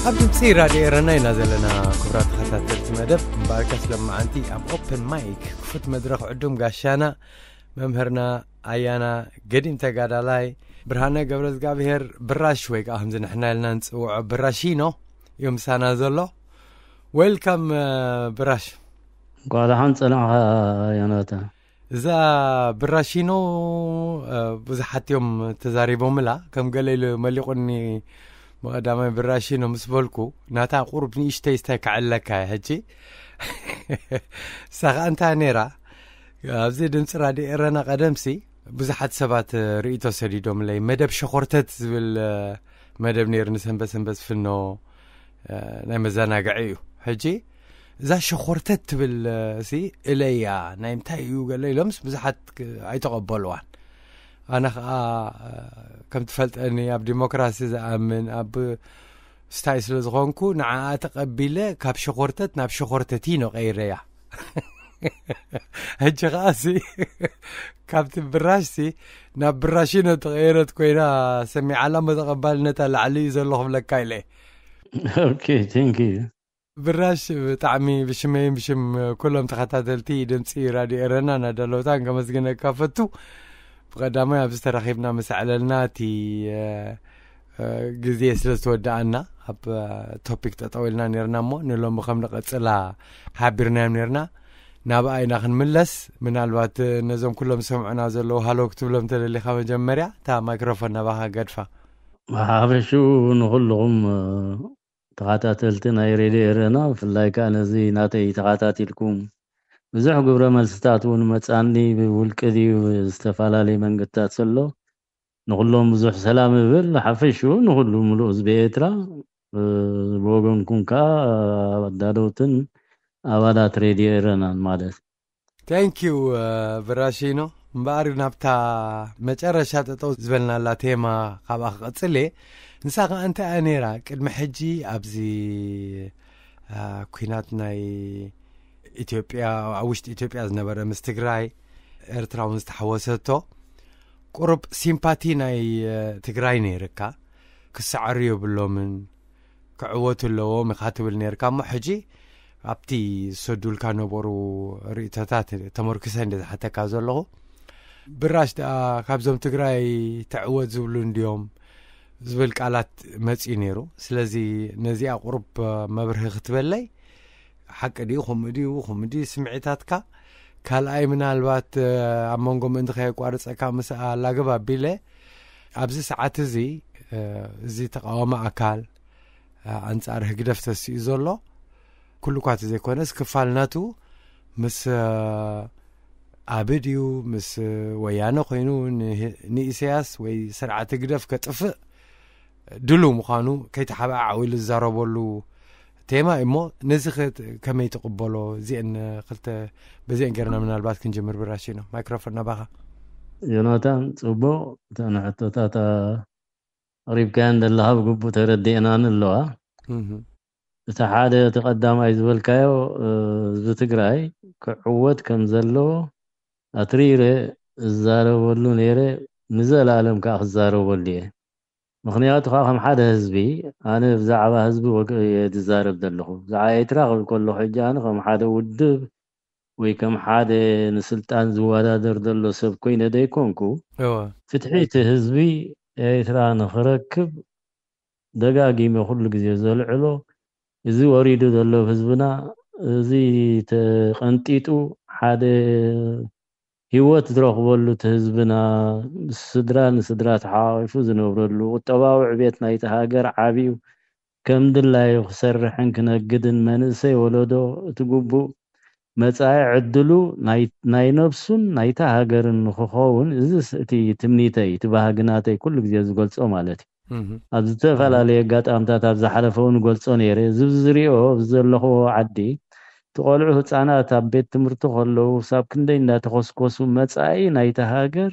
ኣብ ድምፂ ራድዮ ኤረና ኢና ዘለና። ክቡራት ተኸታተልቲ መደብ፣ እምበኣርከስ ለማዓንቲ ኣብ ኦፕን ማይክ ክፉት መድረኽ ዕዱም ጋሻና፣ መምህርና፣ ኣያና፣ ገዲም ተጋዳላይ ብርሃነ ገብረ እግዚኣብሔር ብራሽ፣ ወይ ከዓ ከምዚ ንሕና ኢልና ንፅውዖ ብራሺኖ እዩ ምሳና ዘሎ። ዌልካም ብራሽ። እንኳዕ ደሓን ጸናዕኻ ዮናታን። እዛ ብራሺኖ ብዙሓት እዮም ተዛሪቦምላ። ከም ገለ ኢሉ መሊቑኒ ብቐዳማይ ብራሺኖ ምስ በልኩ፣ ናታ ቁሩብ ንእሽተይ ስታይ ከዕለካ እየ ሕጂ። እሳ ኸኣ እንታይ ነይራ? ኣብዚ ድምፂ ራድዮ ኤረና ቀደምሲ ብዙሓት ሰባት ርእይቶ ሰዲዶምለይ። መደብ ሸኾርተት ዝብል መደብ ነይሩ፣ ንሰንበት ሰንበት ፍኖ ናይ መዘናግዒ እዩ። ሕጂ እዛ ሸኾርተት ትብል ሲ እለያ ናይ ምንታይ እዩ ገለ ኢሎምስ ብዙሓት ኣይተቐበልዋን። ኣነ ኸዓ ከም ትፈልጠኒ ኣብ ዲሞክራሲ ዝኣምን፣ ኣብ ስታይ ስለ ዝኾንኩ ንዓኣ ተቐቢለ ካብ ሸኾርተት ናብ ሸኾርተቲኖ ቀይረያ። ሕጂ ኸዓ ሲ ካብቲ ብራሽ ሲ ናብ ብራሺኖ ተቐየረት ኮይና ሰሚዓላ፣ እሞ ተቐባልነታ ላዕሊ እዩ ዘሎ ክብለካ ኢለ። ኦኬ፣ ቴንክ ዩ። ብራሽ፣ ብጣዕሚ ብሽመይን ብሽም ኩሎም ተኸታተልቲ ድምፂ ራድዮ ኤረና እናዳለውታን ከመስግነካ ፈቱ። ብቐዳማይ ኣብዚ ተራኺብና ምስ ኣዕለልና እቲ ግዜ ስለ ዝተወደኣና ኣብ ቶፒክ ጠጠው ኢልና ነርና፣ እሞ ንሎሚ ከም ንቐፅላ ሓቢርናዮም ነርና። ናብኣ ኢና ክንምለስ። ምናልባት ነዞም ኩሎም ዝሰምዑና ዘለዉ ሃሎ ክትብሎም ተደሊኻ፣ መጀመርያ እታ ማይክሮፎን ናባኻ ገድፋ። ሓፈሹ ንኩልኹም ተኸታተልቲ ናይ ሬድዮ ኤረና፣ ብፍላይ ከዓ ነዚ ናተይ ተኸታቲልኩም ብዙሕ ግብረ መልስታት እውን መጻኒ። ብውልቂ ድዩ ብዝተፈላለዩ መንገድታት ዘሎ፣ ንኹሎም ብዙሕ ሰላም እብል። ሓፈሽኡ ንኹሉ ምሉእ ህዝቢ ኤርትራ፣ ብወገንኩም ከዓ ኣዳለውትን ኣባላት ሬድዮ ኤረናን ማለት። Thank you ብራሺኖ። እምበኣር ናብታ መጨረሻ ጠጠው ዝበልናላ ቴማ ካብኣ ክቐጽል እየ። ንሳ ከኣ እንታይ እያ ነይራ? ቅድሚ ሕጂ ኣብዚ ኩናት ናይ ኢትዮጵያ፣ ኣብ ውሽጢ ኢትዮጵያ ዝነበረ ምስ ትግራይ፣ ኤርትራ እውን ዝተሓወሰቶ፣ ቁሩብ ሲምፓቲ ናይ ትግራይ ነይርካ። ክሰዓሩ የብሎምን፣ ክዕወቱ ኣለዎም ኢኻ ትብል ነይርካ። እሞ ሕጂ ኣብቲ ዝሰዱልካ ነበሩ ርእይቶታት ተመርኩሰ እንደ ዝሓተካ ዘለኹ፣ ብራሽ ደኣ ካብዞም ትግራይ ትዕወት ዝብሉ እንድዮም ዝብል ቃላት መጺኡ ነይሩ። ስለዚ ነዚኣ ቁሩብ መብርሂ ክትበለይ፣ ሓቂ ድዩ፣ ከምኡ ድዩ፣ ከምኡ ድዩ ስምዒታትካ? ካልኣይ፣ ምናልባት ኣብ መንጎ ምእንቲ ከየቋርጸካ ምስ ኣላግብ ኣቢለ፣ ኣብዚ ሰዓት እዚ እዚ ተቃዋሚ ኣካል ኣንጻር ህግደፍ ተሲኡ ዘሎ፣ ኩሉ እኳ ዘይኮነስ ክፋል ናቱ ምስ ኣቢ ድዩ ምስ ወያነ ኮይኑ ንኢሳያስ ወይ ስርዓት ህግደፍ ከጥፍእ ድሉ ምዃኑ ከይተሓበኣ ዓው ኢሉ ዝዛረበሉ ቴማ እሞ፣ ነዚ ከመይ ትቕበሎ? እዚአን ክልተ፣ በዚአን ገርና ምናልባት ክንጅምር። ብራሽኖ፣ ማይክሮፎን ናባኻ። ዮናታን፣ ጽቡቕ። እተን ሕቶታት ኣቕሪብካየን ዘለኻ ብግቡእ ተረዲእናን ኣለዋ። እቲ ሓደ፣ እቲ ቀዳማይ ዝበልካዮ፣ ህዝቢ ትግራይ ክዕወት ከም ዘለዎ ኣትሪረ እዛረበሉ ነይረ፣ ንዘለኣለም ከዓ ክዛረበሉ እየ። ምኽንያቱ ከዓ ከም ሓደ ህዝቢ፣ ኣነ ብዛዕባ ህዝቢ ወግዒ እየ ዝዛረብ ዘለኹ። ብዛዕባ ኤርትራ ክብል ከለኹ ሕጂ ኣነ ከም ሓደ ውድብ ወይ ከም ሓደ ንስልጣን ዝወዳደር ዘሎ ሰብ ኮይነ ዘይኮንኩ፣ ፍትሒ እቲ ህዝቢ ኤርትራ ንኽረክብ ደጋጊመ ኩሉ ግዜ ዘልዕሎ፣ እዚ ወሪዱ ዘሎ ህዝብና፣ እዚ ተቐንጢጡ ሓደ ህይወት ዝረኽበሉ እቲ ህዝብና፣ ምስ ስድራ ንስድራ ተሓቋቒፉ ዝነብረሉ፣ ቁጠባዊ ዕቤት ናይቲ ሃገር ዓብዩ ከም ድላዩ ክሰርሕን ክነግድን፣ መንእሰይ ወለዶ እቲ ግቡእ መጻኢ ዕድሉ ናይ ነብሱን ናይታ ሃገርን ንክኸውን፣ እዚ እቲ ትምኒተይ፣ እቲ ባህግናተይ ኩሉ ግዜ ዝገልጾ ማለት እዩ። ኣብ ዝተፈላለየ ኣጋጣምታት ኣብ ዝሓለፈ እውን ገልጾ ነይረ። እዚ ዝሪኦ ኣብዚ ዘለኹዎ ዓዲ፣ እቲ ቆልዑ ህፃናት ኣብ ቤት ትምህርቲ ከለዉ፣ ሳብ ክንደይ እንዳተኸስኮሱ፣ መጻኢ ናይታ ሃገር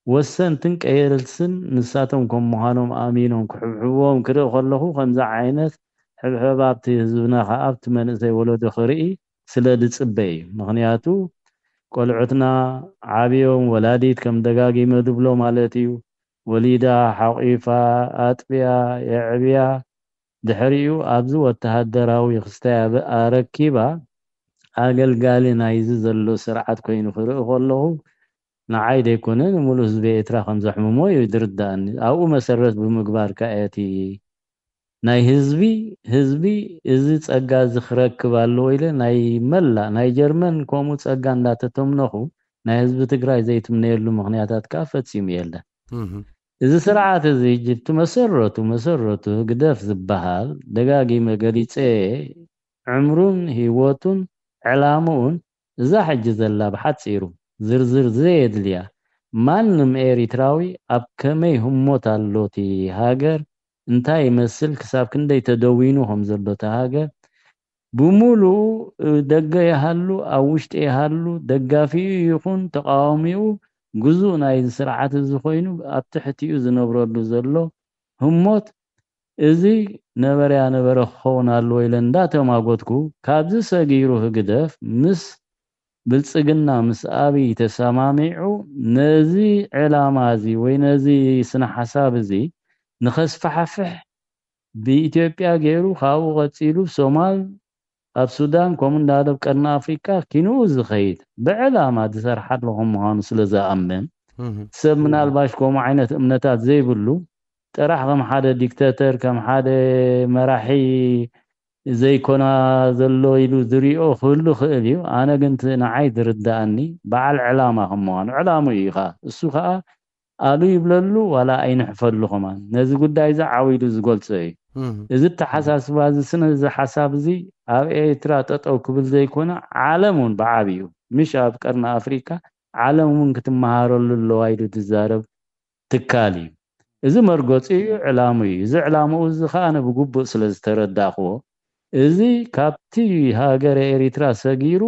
ወሰንትን ቀየልስን ንሳቶም ከም ምዃኖም ኣሚኖም ክሕብሕብዎም ክርኢ ከለኹ፣ ከምዚ ዓይነት ሕብሕብ ኣብቲ ህዝብና ከዓ ኣብቲ መንእሰይ ወለዶ ክርኢ ስለ ዝጽበ እዩ። ምኽንያቱ ቆልዑትና ዓብዮም፣ ወላዲት ከም ደጋጊመ ዝብሎ ማለት እዩ፣ ወሊዳ፣ ሓቒፋ፣ ኣጥብያ፣ የዕብያ፣ ድሕሪኡ ኣብዚ ወተሃደራዊ ክስታይ ኣረኪባ ኣገልጋሊ ናይዚ ዘሎ ስርዓት ኮይኑ ክርኢ ከለኹ፣ ንዓይ ዘይኮነ ንምሉእ ህዝቢ ኤርትራ ከም ዘሕምሞ እዩ ዝርዳእኒ። ኣብኡ መሰረት ብምግባር ከኣ እቲ ናይ ህዝቢ፣ ህዝቢ እዚ ጸጋ እዚ ክረክብ ኣለዎ ኢለ ናይ መላእ ናይ ጀርመን ከምኡ ጸጋ እንዳተተምነኹ ናይ ህዝቢ ትግራይ ዘይትምነየሉ ምኽንያታት ከኣ ፈጺሙ የለን። እዚ ስርዓት እዚ ሕጂ እቲ መሰረቱ፣ መሰረቱ ህግደፍ ዝበሃል ደጋጊመ ገሊጸ፣ ዕምሩን ህይወቱን ዕላምኡን እዛ ሕጂ ዘላ ብሓጺሩ ዝርዝር ዘየድልያ፣ ማንም ኤሪትራዊ ኣብ ከመይ ህሞት ኣሎ እቲ ሃገር፣ እንታይ ይመስል፣ ክሳብ ክንደይ ተደዊኑ ከም ዘሎ እቲ ሃገር፣ ብምሉኡ ደገ ይሃሉ ኣብ ውሽጢ ይሃሉ፣ ደጋፊኡ ይኹን ተቃዋሚኡ፣ ግዙእ ናይዚ ስርዓት እዚ ኮይኑ ኣብ ትሕቲኡ ዝነብረሉ ዘሎ ህሞት፣ እዚ ነበረያ ነበረ ክኸውን ኣለዎ ኢለ እንዳተማጎትኩ፣ ካብዚ ሰጊሩ ህግደፍ ምስ ብልጽግና ምስ ኣብይ ተሰማሚዑ ነዚ ዕላማ እዚ ወይ ነዚ ስነ ሓሳብ እዚ ንኸስፋሕፍሕ ብኢትዮጵያ ገይሩ ካብኡ ቀጺሉ ሶማል ኣብ ሱዳን ከምኡ እንዳለ ኣብ ቀርኒ ኣፍሪቃ ኪንኡ ዝኸይድ ብዕላማ ዝሰርሓ ኣለኹም ምዃኑ ስለ ዝኣምን ሰብ ምናልባሽ ከምኡ ዓይነት እምነታት ዘይብሉ ጥራሕ ከም ሓደ ዲክተተር ከም ሓደ መራሒ ዘይኮና ዘሎ ኢሉ ዝሪኦ ክህሉ ክእል እዩ። ኣነ ግን እቲ ንዓይ ዝርዳእኒ በዓል ዕላማ ከም ምዃኑ ዕላሙ እዩ ከዓ እሱ ከዓ ኣሉ ይብለሉ ዋላ ኣይንሕፈሉ ከማን ነዚ ጉዳይ እዚ ዓው ኢሉ ዝገልጾ እዩ። እዚ ተሓሳስባ እዚ ስነ እዚ ሓሳብ እዚ ኣብ ኤርትራ ጠጠው ክብል ዘይኮነ ዓለም እውን ብዓብዩ ምሽ ኣብ ቀርኒ ኣፍሪካ ዓለም እውን ክትመሃረሉ ኣለዋ ኢሉ ዝዛረብ ትካል እዩ። እዚ መርገፂ እዩ፣ ዕላሙ እዩ። እዚ ዕላምኡ እዚ ከዓ ኣነ ብግቡእ ስለ ዝተረዳእክዎ እዚ ካብቲ ሃገረ ኤሪትራ ሰጊሩ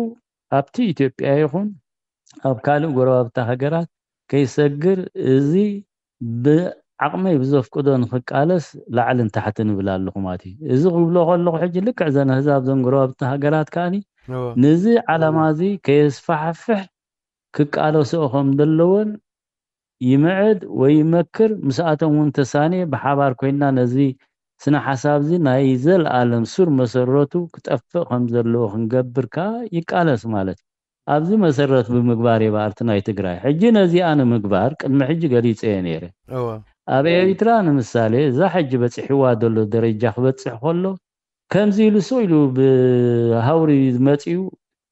ኣብቲ ኢትዮጵያ ይኹን ኣብ ካልእ ጎረባብቲ ሃገራት ከይሰግር እዚ ብዓቕመይ ብዘፍቅዶ ንኽቃለስ ላዕልን ታሕትን እብል ኣለኹ ማለት እዩ። እዚ ክብሎ ከለኹ ሕጂ ልክዕ ዘን ኣህዛብ ዘን ጎረባብቲ ሃገራት ከዓኒ ነዚ ዓላማ እዚ ከየስፋሕፍሕ ክቃለስኦ ከም ዘለዎን ይምዕድ ወይ ይመክር፣ ምስኣቶም እውን ተሳንየ ብሓባር ኮይንና ነዚ ስነ ሓሳብ እዚ ናይ ዘለኣለም ሱር መሰረቱ ክጠፍእ ከም ዘለዎ ክንገብር ከኣ ይቃለስ ማለት እዩ። ኣብዚ መሰረት ብምግባር እየ በኣርቲ ናይ ትግራይ። ሕጂ ነዚኣ ንምግባር ቅድሚ ሕጂ ገሊጸ እየ ነይረ። ኣብ ኤሪትራ ንምሳሌ እዛ ሕጂ በጺሕዋ ዘሎ ደረጃ ክበጽሕ ከሎ ከምዚ ኢሉ ስቕ ኢሉ ብሃውሪ መጺኡ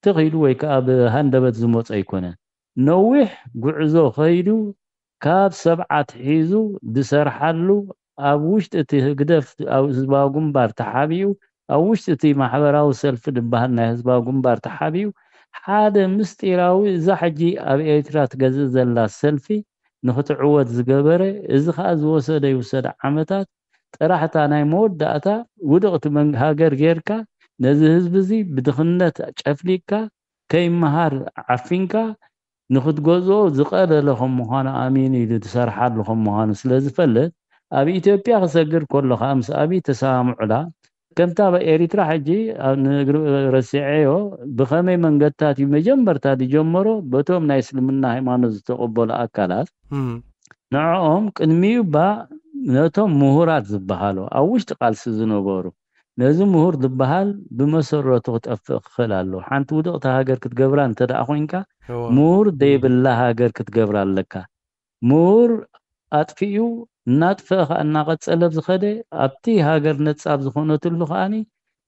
ትኽ ኢሉ ወይ ከዓ ብሃንደበት ዝመጾ ኣይኮነን። ነዊሕ ጉዕዞ ከይዱ ካብ ሰብዓ ኣትሒዙ ዝሰርሓሉ ኣብ ውሽጢ እቲ ህግደፍ ኣብ ህዝባዊ ግንባር ተሓቢኡ ኣብ ውሽጢ እቲ ማሕበራዊ ሰልፊ ዝበሃል ናይ ህዝባዊ ግንባር ተሓቢኡ ሓደ ምስጢራዊ እዛ ሕጂ ኣብ ኤርትራ ትገዝእ ዘላ ሰልፊ ንክትዕወት ዝገበረ እዚ ከዓ ዝወሰደ ይውሰድ ዓመታት ጥራሕ እታ ናይ መወዳእታ ውድቕቲ መን- ሃገር ጌርካ ነዚ ህዝቢ እዚ ብድኽነት ጨፍሊቅካ ከይመሃር ዓፊንካ ንክትገዝኦ ዝቐለለ ከም ምዃኑ ኣሚኑ ኢሉ ዝሰርሓሉ ከም ምዃኑ ስለ ዝፈልጥ ኣብ ኢትዮጵያ ክሰግር ከሎ ከዓ ምስ ኣብይ ተሰማምዑላ ከምታ ኣብ ኤሪትራ ሕጂ ኣብ ንእግሪ ረሲዐዮ ብኸመይ መንገድታት እዩ መጀመርታ ዝጀመሮ በቶም ናይ እስልምና ሃይማኖት ዝተቐበሉ ኣካላት ንዕኦም ቅድሚኡ ባ ነቶም ምሁራት ዝበሃሉ ኣብ ውሽጢ ቃልሲ ዝነበሩ ነዚ ምሁር ዝበሃል ብመሰረቱ ክጠፍእ ክኽእል ኣለዎ። ሓንቲ ውድቕቲ ሃገር ክትገብራ እንተ ደኣ ኮይንካ ምሁር ዘይብላ ሃገር ክትገብራ ኣለካ። ምሁር ኣጥፊኡ እናጥፈአ ከዓ እናቐጸለ ብዝኸደ ኣብቲ ሃገር ነጻ ብዝኾነትሉ ከዓኒ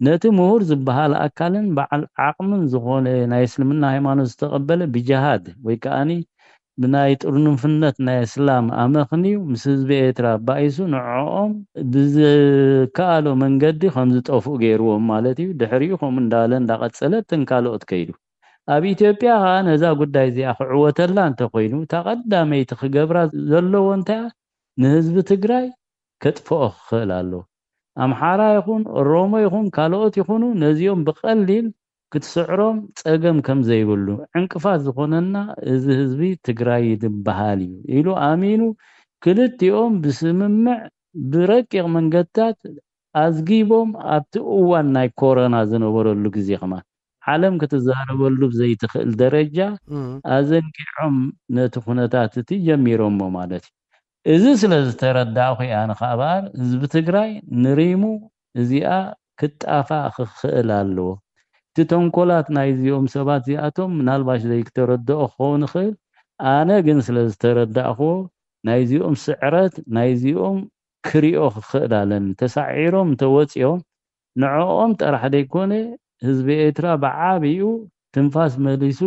ነቲ ምሁር ዝበሃል ኣካልን በዓል ዓቕምን ዝኾነ ናይ እስልምና ሃይማኖት ዝተቐበለ ብጅሃድ ወይ ከዓኒ ብናይ ጥርኑፍነት ናይ እስላም ኣመኽንዩ ምስ ህዝቢ ኤርትራ ኣባኢሱ ንዕኦም ብዝከኣሎ መንገዲ ከም ዝጠፍኡ ገይርዎም ማለት እዩ። ድሕሪኡ ከምኡ እንዳለ እንዳቐጸለ እተን ካልኦት ከይዱ ኣብ ኢትዮጵያ ከዓ ነዛ ጉዳይ እዚኣ ክዕወተላ እንተኮይኑ፣ እታ ቀዳመይቲ ክገብራ ዘለዎ እንታይ እያ? ንህዝቢ ትግራይ ከጥፍኦ ክኽእል ኣለዎ። ኣምሓራ ይኹን ኦሮሞ ይኹን ካልኦት ይኹኑ፣ ነዚኦም ብቐሊል ክትስዕሮም ጸገም ከም ዘይብሉ፣ ዕንቅፋት ዝኾነና እዚ ህዝቢ ትግራይ ዝበሃል እዩ ኢሉ ኣሚኑ፣ ክልቲኦም ብስምምዕ ብረቂቕ መንገድታት ኣዝጊቦም፣ ኣብቲ እዋን ናይ ኮሮና ዝነበረሉ ግዜ ከማን ዓለም ክትዛረበሉ ብዘይትኽእል ደረጃ ኣዘንጊዖም ነቲ ኩነታት እቲ ጀሚሮሞ ማለት እዩ። እዚ ስለ ዝተረዳእኹ እያ ንኻባር ህዝቢ ትግራይ ንሪሙ እዚኣ ክጣፋእ ክኽእል ኣለዎ። እቲ ተንኮላት ናይዚኦም ሰባት እዚኣቶም ምናልባሽ ዘይክተረድኦ ክኸውን ይኽእል። ኣነ ግን ስለ ዝተረዳእኽዎ ናይዚኦም ስዕረት ናይዚኦም ክሪኦ ክኽእል ኣለኒ። ተሳዒሮም እንተወፂኦም ንዕኦም ጥራሕ ዘይኮነ ህዝቢ ኤርትራ ብዓብኡ ትንፋስ መሊሱ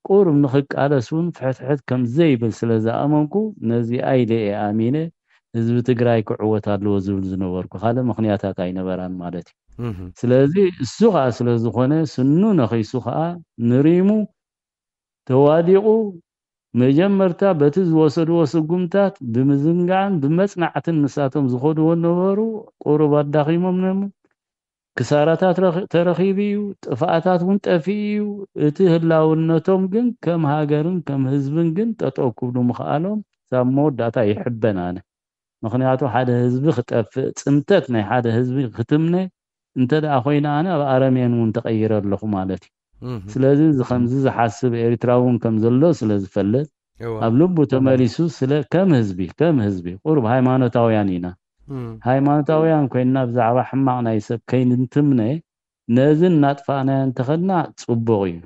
ቁሩብ ንኽቃለስ እውን ፍሕትሕት ከም ዘይብል ስለ ዝኣመንኩ ነዚ ኣይለ እየ ኣሚነ ህዝቢ ትግራይ ክዕወት ኣለዎ ዝብል ዝነበርኩ። ካልእ ምኽንያታት ኣይነበራን ማለት እዩ። ስለዚ እሱ ከዓ ስለ ዝኾነ ስኑ ነኺሱ ከዓ ንሪሙ ተዋዲቑ መጀመርታ በቲ ዝወሰድዎ ስጉምታት ብምዝንጋዕን ብመጽናዕትን ንሳቶም ዝኸድዎ ነበሩ ቁሩብ ኣዳኺሞም ነሙ ክሳራታት ረኺ- ተረኺቡ እዩ። ጥፍኣታት እውን ጠፊኡ እዩ። እቲ ህላውነቶም ግን ከም ሃገርን ከም ህዝብን ግን ጠጠው ክብሉ ምኽኣሎም ሳብ መወዳእታ ይሕበን ኣነ። ምኽንያቱ ሓደ ህዝቢ ክጠፍእ፣ ጽንተት ናይ ሓደ ህዝቢ ክትምነ እንተ ደኣ ኮይነ ኣነ ኣብ ኣረሜን እውን ተቐይረ ኣለኹ ማለት እዩ። ስለዚ እዚ ከምዚ ዝሓስብ ኤርትራ እውን ከም ዘሎ ስለ ዝፈልጥ ኣብ ልቡ ተመሊሱ ስለ ከም ህዝቢ ከም ህዝቢ ቁሩብ ሃይማኖታውያን ኢና ሃይማኖታውያን ኮይንና ብዛዕባ ሕማቕ ናይ ሰብ ከይንትምነ ነዚ እናጥፋእናዮ እንተኸድና ጽቡቕ እዩ።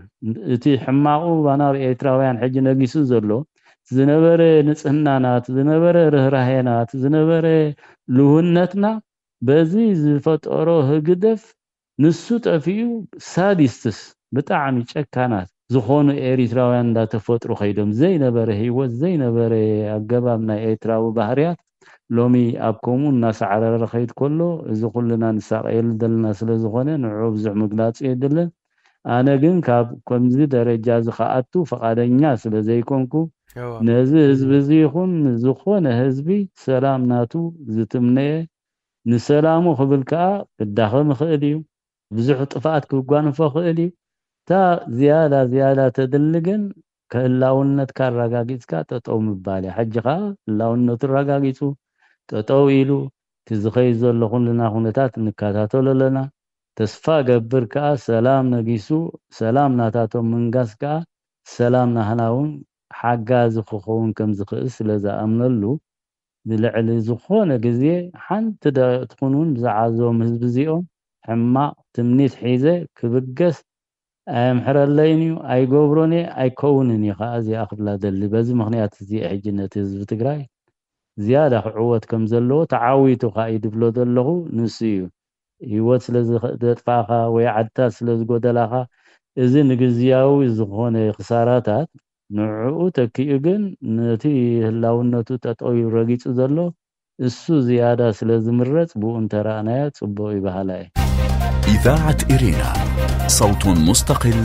እቲ ሕማቑ ባና ኣብ ኤርትራውያን ሕጂ ነጊሱ ዘሎ ዝነበረ ንጽህናናት ዝነበረ ርህራሄናት ዝነበረ ልውነትና በዚ ዝፈጠሮ ህግደፍ ንሱ ጠፊኡ ሳዲስትስ ብጣዕሚ ጨካናት ዝኾኑ ኤሪትራውያን እንዳተፈጥሩ ከይዶም ዘይነበረ ህይወት ዘይነበረ ኣገባብ ናይ ኤርትራዊ ባህርያት ሎሚ ኣብ ከምኡ እናሳዕረረ ከይድ ከሎ እዚ ኩልና ንሳቀየሉ ዘለና ስለ ዝኾነ ንዑ ብዙሕ ምግላጹ የድልን ኣነ ግን ካብ ከምዚ ደረጃ እዚ ከኣቱ ፈቃደኛ ስለ ዘይኮንኩ ነዚ ህዝቢ እዚ ይኹን ዝኾነ ህዝቢ ሰላም ናቱ ዝትምነየ ንሰላሙ ክብል ከኣ ክዳኸም ይኽእል እዩ። ብዙሕ ጥፍኣት ክጓንፎ ይኽእል እዩ። እታ ዝያዳ ዝያዳ ተድሊ ግን ከህላውነትካ ኣረጋጊጽካ ጠጠው ምባል እያ። ሕጂ ከኣ ህላውነቱ ኣረጋጊጹ ጠጠው ኢሉ እቲ ዝኸይድ ዘሎ ኩልና ኩነታት ንከታተሎ ኣለና። ተስፋ ገብር ከኣ ሰላም ነጊሱ ሰላም ናታቶም ምንጋስ ከኣ ሰላም ናህና እውን ሓጋዚ ክኸውን ከም ዝኽእል ስለ ዝኣምነሉ ብልዕሊ ዝኾነ ግዜ ሓንቲ ዶ ትኹን እውን ብዛዕባ እዞም ህዝቢ እዚኦም ሕማቕ ትምኒት ሒዘ ክብገስ ኣየምሕረለይን እዩ ኣይገብሮን እየ ኣይከውንን እዩ ከዓ እዚኣ ክብላ ደሊ በዚ ምኽንያት እዚ ሕጂ ነቲ ህዝቢ ትግራይ ዝያዳ ክዕወት ከም ዘለዎ ተዓዊቱ ከዓ እዩ ድብሎ ዘለኹ ንሱ እዩ ህይወት ስለ ዘጥፋእኻ ወይ ዓድታት ስለ ዝጎደላኻ እዚ ንግዝያዊ ዝኾነ ክሳራታት ንዕኡ ተኪኡ ግን ነቲ ህላውነቱ ጠጠው ኢሉ ረጊጹ ዘሎ እሱ ዝያዳ ስለ ዝምረጽ ብኡ እንተረኣናዮ ጽቡቕ እዩ በሃላይ። إذاعة إرينا، صوت مستقل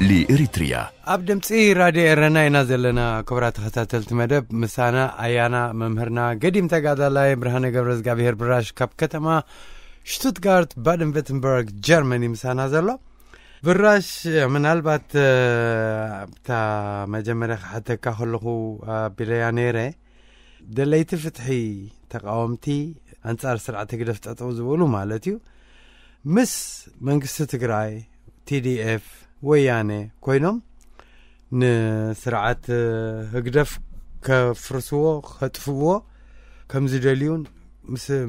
لإريتريا. ኣብ ድምፂ ራድዮ ኤረና ኢና ዘለና። ክቡራት ተኸታተልቲ መደብ ምሳና ኣያና መምህርና ገዲም ተጋዳላይ ብርሃነ ገብረ እግዚኣብሔር ብራሽ ካብ ከተማ ሽቱትጋርት ባደን ቨተንበርግ ጀርመኒ ምሳና ዘሎ። ብራሽ ምናልባት ኣብታ መጀመርያ ክሓተካ ከለኹ ኣቢለያ ነይረ። ደለይቲ ፍትሒ ተቃወምቲ ኣንጻር ስርዓት ህግደፍ ጠጠው ዝበሉ ማለት እዩ ምስ መንግስቲ ትግራይ ቲዲኤፍ ወያነ ኮይኖም ንስርዓት ህግደፍ ከፍርስዎ ከጥፍዎ ከም ዝደልዩን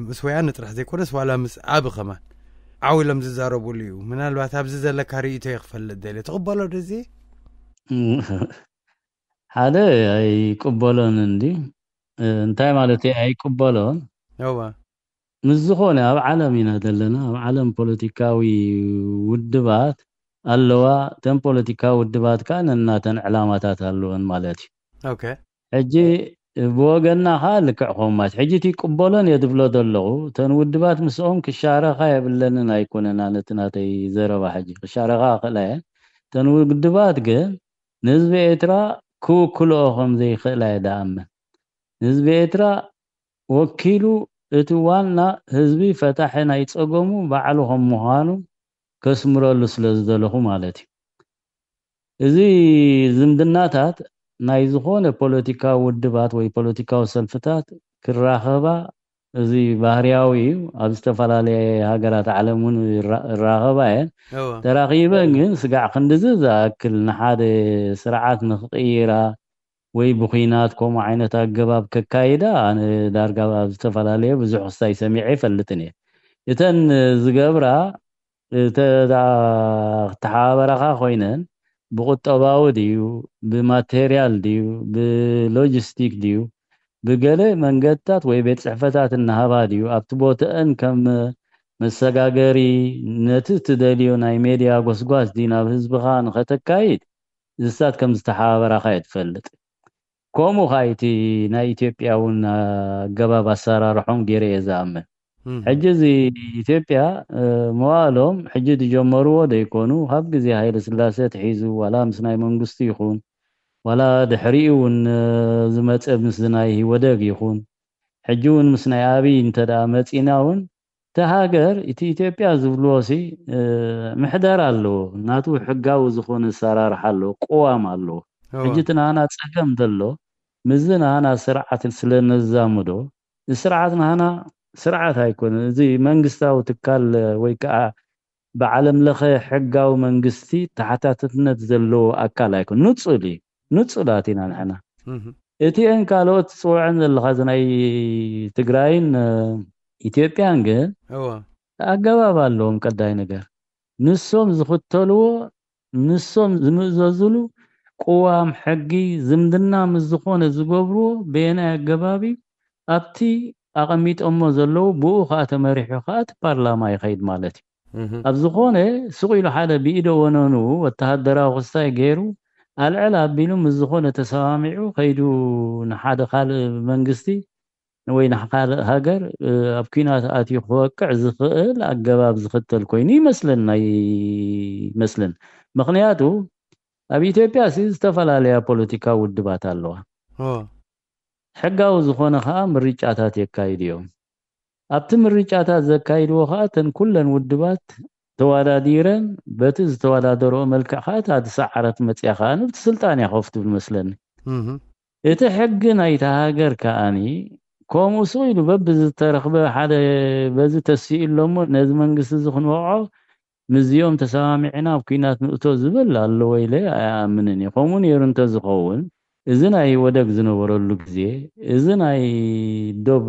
ምስ ወያነ ጥራሕ ዘይኮነስ ዋላ ምስ ኣብ ከማን ዓው ኢሎም ዝዛረቡሉ እዩ። ምናልባት ኣብዚ ዘለካ ርእይቶ እየ ክፈልጥ ደልየ። ትቕበሎ ዶ እዚ? ሓደ ኣይቅበሎን እንዲ እንታይ ማለት እዩ ኣይቅበሎን? እዋ ምስ ዝኾነ ኣብ ዓለም ኢና ዘለና። ኣብ ዓለም ፖለቲካዊ ውድባት ኣለዋ። እተን ፖለቲካዊ ውድባት ከዓ ነናተን ዕላማታት ኣለወን ማለት እዩ። ኦኬ ሕጂ ብወገንና ከዓ ልክዕ ኮማት ሕጂ እቲ ይቅበሎን እየ ዝብሎ ዘለኹ እተን ውድባት ምስኦም ክሻረኻ የብለንን ኣይኮነን ኣነቲ ናተይ ዘረባ ሕጂ ክሻረኻ ክእላ እየ እተን ውድባት ግን ንህዝቢ ኤርትራ ክውክልኦ ከም ዘይኽእላ እየ ዝኣምን። ንህዝቢ ኤርትራ ወኪሉ እቲ ዋና ህዝቢ ፈታሒ ናይ ጸገሙ ባዕሉ ከም ምዃኑ ከስምረሉ ስለ ዝደለኹ ማለት እዩ። እዚ ዝምድናታት ናይ ዝኾነ ፖለቲካዊ ውድባት ወይ ፖለቲካዊ ሰልፍታት ክራኸባ፣ እዚ ባህርያዊ እዩ። ኣብ ዝተፈላለየ ሃገራት ዓለም እውን ይራ- ይራኸባ እየን። እወ ተራኺበን ግን ስጋዕ ክንድዚ ዝኣክል ንሓደ ስርዓት ንክቕይራ ወይ ብኹናት ከምኡ ዓይነት ኣገባብ ከካይዳ ኣነ ዳርጋ ኣብ ዝተፈላለየ ብዙሕ ክስታይ ሰሚዐ ይፈልጥን እየ። እተን ዝገብራ እተ ደኣ ክተሓባበራኻ ኮይነን ብቁጠባዊ ድዩ፣ ብማቴርያል ድዩ፣ ብሎጂስቲክ ድዩ፣ ብገለ መንገድታት ወይ ቤት ጽሕፈታት እናሃባ ድዩ ኣብቲ ቦተአን ከም መሰጋገሪ ነቲ ትደልዮ ናይ ሜድያ ጎስጓስ ድዩ ናብ ህዝብኻ ንኸተካይድ ዝሳት ከም ዝተሓባበራኻ እየ ትፈልጥ። ከምኡ ኸዓ እቲ ናይ ኢትዮጵያ እውን ኣገባብ ኣሰራርሖም ገይረ እየ ዝኣምን። ሕጂ እዚ ኢትዮጵያ መዋእሎም ሕጂ ዝጀመርዎ ዘይኮኑ ካብ ግዜ ሃይለ ስላሴ ትሒዙ ዋላ ምስ ናይ መንግስቱ ይኹን ዋላ ድሕሪኡ እውን ዝመፀ ምስ ናይ ወደግ ይኹን ሕጂ እውን ምስ ናይ ኣብይ እንተ ደኣ መፂና እውን እቲ ሃገር እቲ ኢትዮጵያ ዝብልዎ ሲ ምሕደር ኣለዎ። ናቱ ሕጋዊ ዝኾነ ኣሰራርሓ ኣለዎ፣ ቅዋም ኣለዎ። ሕጂ እቲ ናና ፀገም ዘሎ ምስዚ ናና ስርዓት ስለ ነዛምዶ ስርዓት ናና ስርዓት ኣይኮነ። እዚ መንግስታዊ ትካል ወይ ከዓ ብዓለም ለኸ ሕጋዊ መንግስቲ ተሓታትነት ዘለዎ ኣካል ኣይኮነ። ንፁል እዩ፣ ንፁላት ኢና ንሕና። እቲአን ካልኦት ትፅውዐን ዘለኻ እዚ ናይ ትግራይን ኢትዮጵያን ግን ኣገባብ ኣለዎም። ቀዳይ ነገር ንሶም ዝኽተልዎ ንሶም ዝምእዘዝሉ ቅዋም ሕጊ ዝምድና ምስ ዝኾነ ዝገብርዎ በየናይ ኣገባብ እዩ ኣብቲ ኣቐሚጦሞ ዘለዉ ብኡ ከዓ ተመሪሑ ከዓ እቲ ፓርላማ ይኸይድ ማለት እዩ። ኣብ ዝኾነ ስቕ ኢሉ ሓደ ብኢደ ወነኑ ወተሃደራዊ ክስታይ ገይሩ ኣልዕል ኣቢሉ ምስ ዝኾነ ተሰማሚዑ ከይዱ ንሓደ ካልእ መንግስቲ ወይ ንካልእ ሃገር ኣብ ኲናት ኣትዩ ክወቅዕ ዝኽእል ኣገባብ ዝኽተል ኮይኑ ይመስለና ይመስልን። ምኽንያቱ ኣብ ኢትዮጵያ ሲ ዝተፈላለያ ፖለቲካዊ ውድባት ኣለዋ። ሕጋዊ ዝኾነ ከዓ ምርጫታት የካይዱ እዮም። ኣብቲ ምርጫታት ዘካይድዎ ከዓ እተን ኩለን ውድባት ተወዳዲረን በቲ ዝተወዳደርኦ መልክዕ ከዓ እታ ዝሰዓረት መፅያ ከዓ ንብቲ ስልጣን እያ ኮፍ ትብል መስለኒ። እቲ ሕጊ ናይታ ሃገር ከኣኒ ከምኡ ስቕ ኢሉ በብዝተረኽበ ሓደ በዚ ተሲኡ ኣሎ እሞ ነዚ መንግስቲ እዚ ክንወቕዖ ምስዚኦም ተሰማሚዕና ኣብ ኲናት ንእቶ ዝብል ኣለዎ ኢለ ኣይኣምንን እየ። ከምኡ ነይሩ እንተዝኸውን እዚ ናይ ወደግ ዝነበረሉ ግዜ እዚ ናይ ዶብ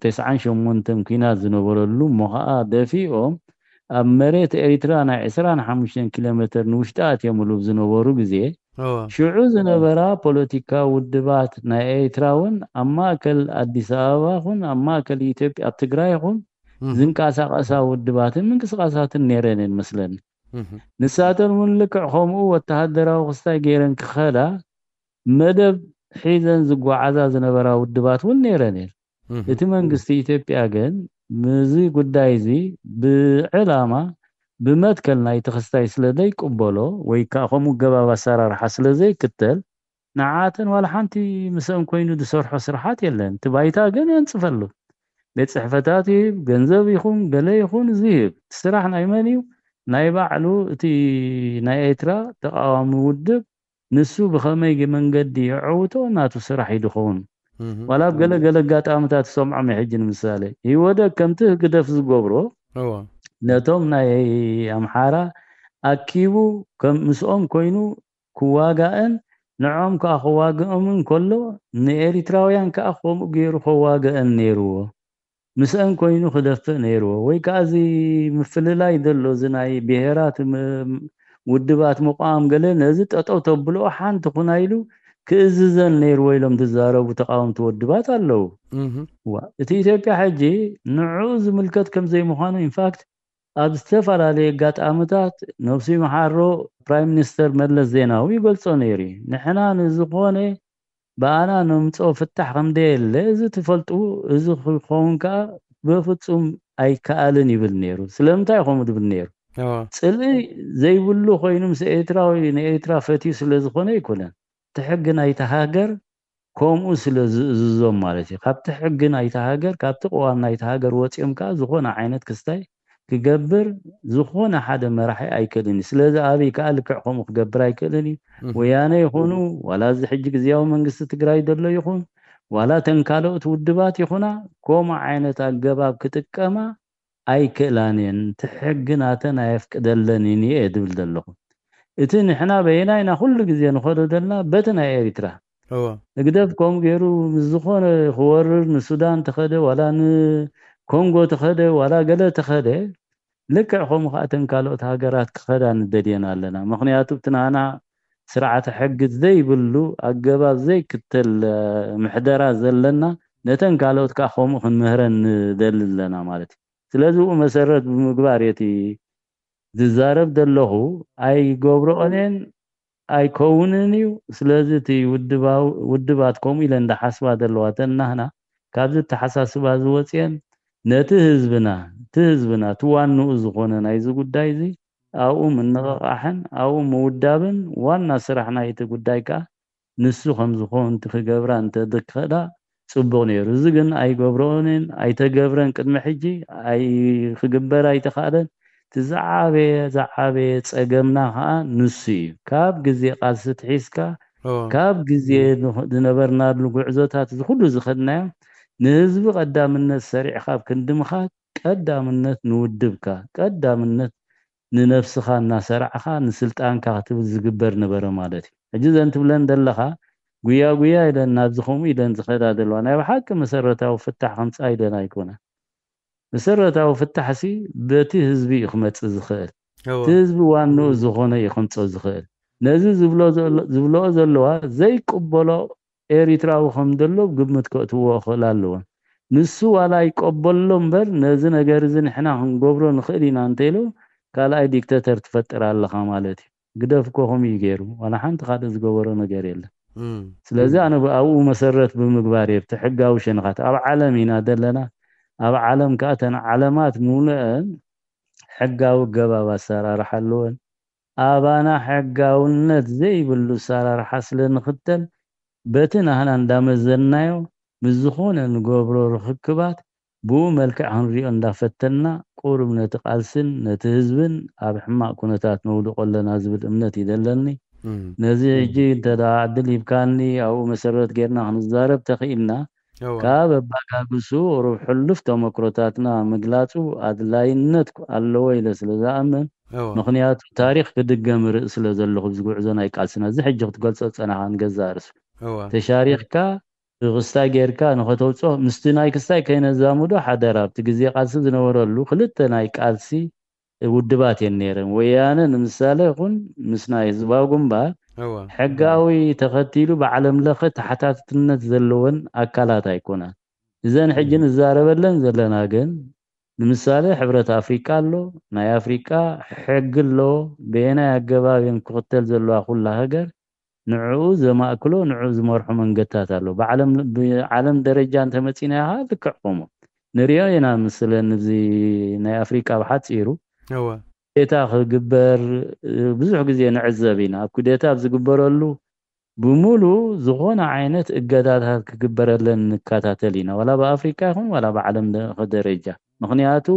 ተስዓን ሸሞንተን ኲናት ዝነበረሉ እሞ ከዓ ደፊኦም ኣብ መሬት ኤሪትራ ናይ ዕስራን ሓሙሽተን ኪሎ ሜትር ንውሽጢ ኣትዮም ዝነበሩ ግዜ ሽዑ ዝነበራ ፖለቲካ ውድባት ናይ ኤሪትራ እውን ኣብ ማእከል ኣዲስ ኣበባ ኹን ኣብ ማእከል ኢትዮጵያ ኣብ ትግራይ ኹን ዝንቀሳቐሳ ውድባትን ምንቅስቃሳትን ነይረን እየን መስለኒ። ንሳተን እውን ልክዕ ከምኡ ወተሃደራዊ ክስታይ ገይረን ክኸዳ መደብ ሒዘን ዝጓዓዛ ዝነበራ ውድባት እውን ነይረን እየን። እቲ መንግስቲ ኢትዮጵያ ግን ምዚ ጉዳይ እዚ ብዕላማ ብመትከል ናይቲ ክስታይ ስለ ዘይቅበሎ ወይ ከዓ ከምኡ ገባብ ኣሰራርሓ ስለ ዘይክተል ንዓተን ዋላ ሓንቲ ምስአን ኮይኑ ዝሰርሖ ስራሓት የለን። እቲ ባይታ ግን የንፅፈሉ። ቤት ፅሕፈታት ይህብ፣ ገንዘብ ይኹን ገለ ይኹን ዝህብ። እቲ ስራሕ ናይ መን እዩ? ናይ ባዕሉ እቲ ናይ ኤርትራ ተቃዋሚ ውድብ ንሱ ብኸመይ መንገዲ የዐውቶ ናቱ ስራሕ እዩ ዝኸውን። ዋላ ኣብ ገለ ገለ ኣጋጣምታት ዝሰምዖም እየ። ሕጂ ንምሳሌ ህወደግ ከምቲ ህግደፍ ዝገብሮ ነቶም ናይ ኣምሓራ ኣኪቡ ከም ምስኦም ኮይኑ ክዋጋእን ንዖም ከዓ ክዋግኦም እንከሎ ንኤሪትራውያን ከዓ ከምኡ ገይሩ ከዋግአን ነይርዎ። ምስአን ኮይኑ ክደፍእ ነይርዎ። ወይ ከዓ እዚ ምፍልላይ ዘሎ እዚ ናይ ብሄራት ውድባት ምቋም ገለ ነዚ ጠጠው ተብልኦ ሓንቲ ኩና ኢሉ ክእዝዘን ነይርዎ ኢሎም ዝዛረቡ ተቃወምቲ ውድባት ኣለዉ። እቲ ኢትዮጵያ ሕጂ ንዕኡ ዝምልከት ከም ዘይምዃኑ ኢንፋክት ኣብ ዝተፈላለዩ ኣጋጣምታት ነብሱ ይምሓሮ ፕራይም ሚኒስተር መለስ ዜናዊ ይገልጾ ነይሩ እዩ። ንሕና ንዝኾነ ብኣና ነምፅኦ ፍታሕ ከም ደየለ እዚ ትፈልጡ፣ እዚ ክኸውን ከዓ በፍፁም ኣይከኣልን ይብል ነይሩ። ስለምንታይ ከምኡ ዝብል ነይሩ? ጽልኢ ዘይብሉ ኮይኑ ምስ ኤርትራዊ ንኤርትራ ፈትዩ ስለ ዝኾነ ኣይኮነን። እቲ ሕጊ ናይቲ ሃገር ከምኡ ስለ ዝእዝዞም ማለት እዩ። ካብቲ ሕጊ ናይቲ ሃገር፣ ካብቲ ቅዋም ናይቲ ሃገር ወፂኦም ከዓ ዝኾነ ዓይነት ክስታይ ክገብር ዝኾነ ሓደ መራሒ ኣይክእልን እዩ። ስለዚ ኣብይ ከዓ ልክዕ ከምኡ ክገብር ኣይክእልን እዩ። ወያነ ይኹኑ ዋላ እዚ ሕጂ ግዝያዊ መንግስቲ ትግራይ ዘሎ ይኹን ዋላ ተን ካልኦት ውድባት ይኹና ከምኡ ዓይነት ኣገባብ ክጥቀማ ኣይክእላን እየን። እቲ ሕጊ ናተን ኣየፍቅደለንን እየ ዝብል ዘለኹ። እቲ ንሕና በየናይና ኩሉ ግዜ ንኸዶ ዘለና በቲ ናይ ኤርትራ ህግደፍ ከምኡ ገይሩ ምስ ዝኾነ ክወርር ንሱዳን ተኸደ ዋላ ንኮንጎ ተኸደ ዋላ ገለ ተኸደ ልክዕ ከምኡ ከዓ እተን ካልኦት ሃገራት ክኸዳ ንደልየን ኣለና። ምክንያቱ እቲ ናና ስርዓተ ሕጊ ዘይብሉ ኣገባብ ዘይክተል ምሕደራ ዘለና ነተን ካልኦት ከዓ ከምኡ ክንምህረን ንደሊ ኣለና ማለት እዩ። ስለዚ ብኡ መሰረት ብምግባር እቲ ዝዛረብ ዘለኹ ኣይገብረኦን እየን ኣይከውንን እዩ። ስለዚ እቲ ውድባት ከምኡ ኢለን እንዳሓስባ ዘለዋ ተናህና ካብዚ ተሓሳስባ ዝወፅየን ነቲ ህዝብና እቲ ህዝብና እቲ ዋንኡ ዝኾነ ናይዚ ጉዳይ እዚ ኣብኡ ምንቕቓሕን ኣብኡ ምውዳብን ዋና ስራሕ ናይቲ ጉዳይ ከዓ ንሱ ከም ዝኾን ክገብራ እንተዝክእላ ጽቡቕ ነይሩ። እዚ ግን ኣይገብረኦንን ኣይተገብረን፣ ቅድሚ ሕጂ ኣይክግበር ኣይተኻእለን። እቲ ዝዓበየ ዝዓበየ ጸገምና ከዓ ንሱ እዩ። ካብ ግዜ ቃልሲ ትሒዝካ ካብ ግዜ ዝነበርናሉ ጉዕዞታት እዚ ኩሉ ዝኸድናዮ ንህዝቢ ቀዳምነት ሰሪዕካ ኣብ ክንዲ ምኻድ ቀዳምነት ንውድብካ ቀዳምነት ንነብስኻ እናሰራዕኻ ንስልጣንካ ክትብል ዝግበር ነበረ ማለት እዩ። ሕጂ ዘን ትብለን ዘለኻ ጉያ ጉያ ኢለን ናብዚ ከምኡ ኢለን ዝኸዳ ዘለዋ ናይ ብሓቂ መሰረታዊ ፍታሕ ከምፃ ኢለን ኣይኮነ። መሰረታዊ ፍታሕሲ በቲ ህዝቢ እዩ ክመፅእ ዝኽእል። እቲ ህዝቢ ዋንኡ ዝኾነ እዩ ከምፆ ዝኽእል። ነዚ ዝብለኦ ዘለዋ ዘይቅበሎ ኤሪትራዊ ከም ዘሎ ግምት ከእትዎ ክእል ኣለዎን። ንሱ ዋላ ይቀበሎ እምበር ነዚ ነገር እዚ ንሕና ክንገብሮ ንኽእል ኢና እንተኢሉ ካልኣይ ዲክተተር ትፈጥር ኣለኻ ማለት እዩ። ግደፍ እኮ ከምኡ እዩ ገይሩ ዋላ ሓንቲ ካልእ ዝገበሮ ነገር የለን። ስለዚ ኣነ ኣብኡ መሰረት ብምግባር እየ ብቲ ሕጋዊ ሸነኻት ኣብ ዓለም ኢና ዘለና። ኣብ ዓለም ከዓ እተን ዓለማት ምሉአን ሕጋዊ ኣገባብ ኣሰራርሓ ኣለወን። ኣባና ሕጋውነት ዘይብሉ ኣሰራርሓ ስለ ንኽተል በቲ ናህና እንዳመዘንናዮ ምስ ዝኾነ ንገብሮ ርኽክባት ብኡ መልክዕ ክንሪኦ እንዳፈተንና ቁሩብ ነቲ ቃልስን ነቲ ህዝብን ኣብ ሕማቕ ኩነታት ነውድቆ ኣለና ዝብል እምነት እዩ ዘለኒ። ነዚ ሕጂ እንተ ደኣ ዕድል ሂብካኒ ኣብኡ መሰረት ጌርና ክንዛረብ ተኽኢልና ካብ ኣባጋግሱ ቁሩብ ሕሉፍ ተመክሮታትና ምግላጹ ኣድላይነት ኣለዎ ኢለ ስለ ዝኣምን ምኽንያቱ ታሪኽ ክድገም ርኢ ስለ ዘለኹ ብዚ ጉዕዞ ናይ ቃልስና እዚ ሕጂ ክትገልጾ ዝጸናኻ ንገዛእ ርእሱ ተሻሪኽካ ብክስታይ ጌርካ ንኸተውፅኦ ምስቲ ናይ ክስታይ ከይነዛምዶ ሓደራ ኣብቲ ግዜ ቃልሲ ዝነበረሉ ክልተ ናይ ቃልሲ ውድባት እየን ነይረን። ወያነ ንምሳሌ ይኹን ምስ ናይ ህዝባዊ ግንባር ሕጋዊ ተኸቲሉ ብዓለም ለኸ ተሓታትነት ዘለወን ኣካላት ኣይኮናን። እዘን ሕጂ ንዛረበለን ዘለና ግን ንምሳሌ ሕብረት ኣፍሪቃ ኣሎ። ናይ ኣፍሪቃ ሕጊ ኣሎ። በየናይ ኣገባብ እየን ክኽተል ዘለዋ ኩላ ሃገር ንዕኡ ዘማእክሎ ንዕኡ ዝመርሖ መንገድታት ኣሎ። ብዓለም ደረጃ እንተመፂናዮ ከዓ ልክዕ ከምኡ ንሪኦ ኢና። ምስለን እዚ ናይ ኣፍሪቃ ብሓፂሩ ኩዴታ ክግበር ብዙሕ ግዜ ንዕዘብ ኢና። ኣብ ኩዴታ ኣብ ዝግበረሉ ብምሉ ዝኾነ ዓይነት እገዳታት ክግበረለን ንከታተል ኢና፣ ዋላ ብኣፍሪካ ይኹን ዋላ ብዓለም ደረጃ። ምኽንያቱ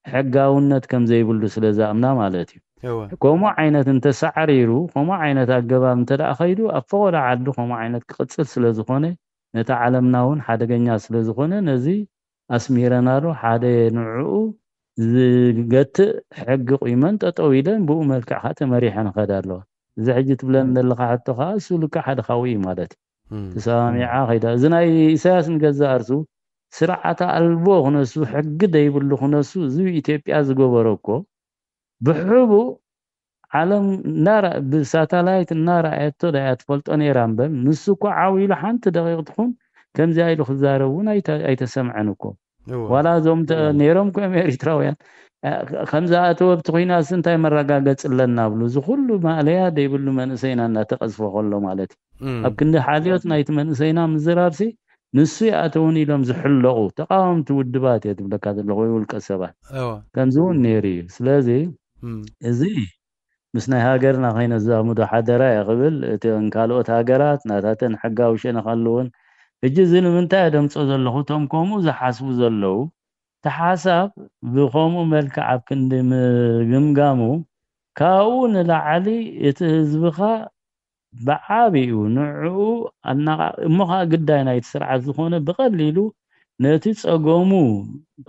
ሕጋውነት ከም ዘይብሉ ስለ ዝኣምና ማለት እዩ። ከምኡ ዓይነት እንተሳዕሪሩ፣ ከምኡ ዓይነት ኣገባብ እንተ ደኣ ከይዱ፣ ኣብ ፈቐዶ ዓዱ ከምኡ ዓይነት ክቕፅል ስለ ዝኾነ፣ ነቲ ዓለምና እውን ሓደገኛ ስለ ዝኾነ፣ ነዚ ኣስሚረናሉ ሓደ ንዕኡ ዝገትእ ሕጊ ቁይመን ጠጠው ኢለን ብኡ መልክዕ ከዓ ተመሪሐን ይኸዳ ኣለዋ። እዚ ሕጂ ትብለን ዘለኻ ሕቶ ከዓ እሱ ልክዕ ሓደ ካብኡ እዩ ማለት እዩ። ተሰማሚዓ ከይዳ። እዚ ናይ ኢሳያስ ንገዛእ ርእሱ ስርዓተ ኣልቦ ክነሱ፣ ሕጊ ደይብሉ ክነሱ፣ እዚ ኢትዮጵያ ዝገበሮ እኮ ብሕቡእ ዓለም እናረ-፣ ብሳተላይት እናረኣየቶ ዳያ ትፈልጦ ነይራ እምበር፣ ንሱ እኮ ዓው ኢሉ ሓንቲ ደቂቕ ትኹን ከምዚኣ ኢሉ ክዛረብ እውን ኣይተ-፣ ኣይተሰምዐን እኮ። ዋላ እዞም ተ-፣ ነይሮም እኮ እዮም ኤሪትራውያን። እ፣ ከምዝኣተወ ኣብቲ ኹናትሲ እንታይ መረጋገፂ ኣለና ብሉ። እዚ ኩሉ ማእለያ ደይብሉ መንእሰይና እናተቐዝፈ ከሎ ማለት እዩ። ኣብ ክንዲ ሓልዮት ናይቲ መንእሰይና ምዝራብሲ ንሱ ይኣተውን ኢሎም ዝሕለቑ ተቃወምቲ ውድባት እየ ትብለካ ዘለኹ ወይ ውልቀ ሰባት። ከምዚ እውን ነይሩ እዩ። ስለዚ እዚ ምስ ናይ ሃገርና ከይነዛምዶ ሓደራ እየ ክብል። እተን ካልኦት ሃገራት ናታተን ሕጋዊ ሸነኽ ኣለወን። ሕጂ እዚ ንምንታይ እየ ደምጾ ዘለኹ? እቶም ከምኡ ዝሓስቡ ዘለዉ፣ እቲ ሓሳብ ብኸምኡ መልክዕ ኣብ ክንዲ ምግምጋሙ፣ ካብኡ ንላዕሊ እቲ ህዝብኻ ብዓቢኡ ንዕኡ ኣናቓ-፣ እሞ ኸዓ ግዳይ ናይቲ ስርዓት ዝኾነ ብቐሊሉ ነቲ ጸገሙ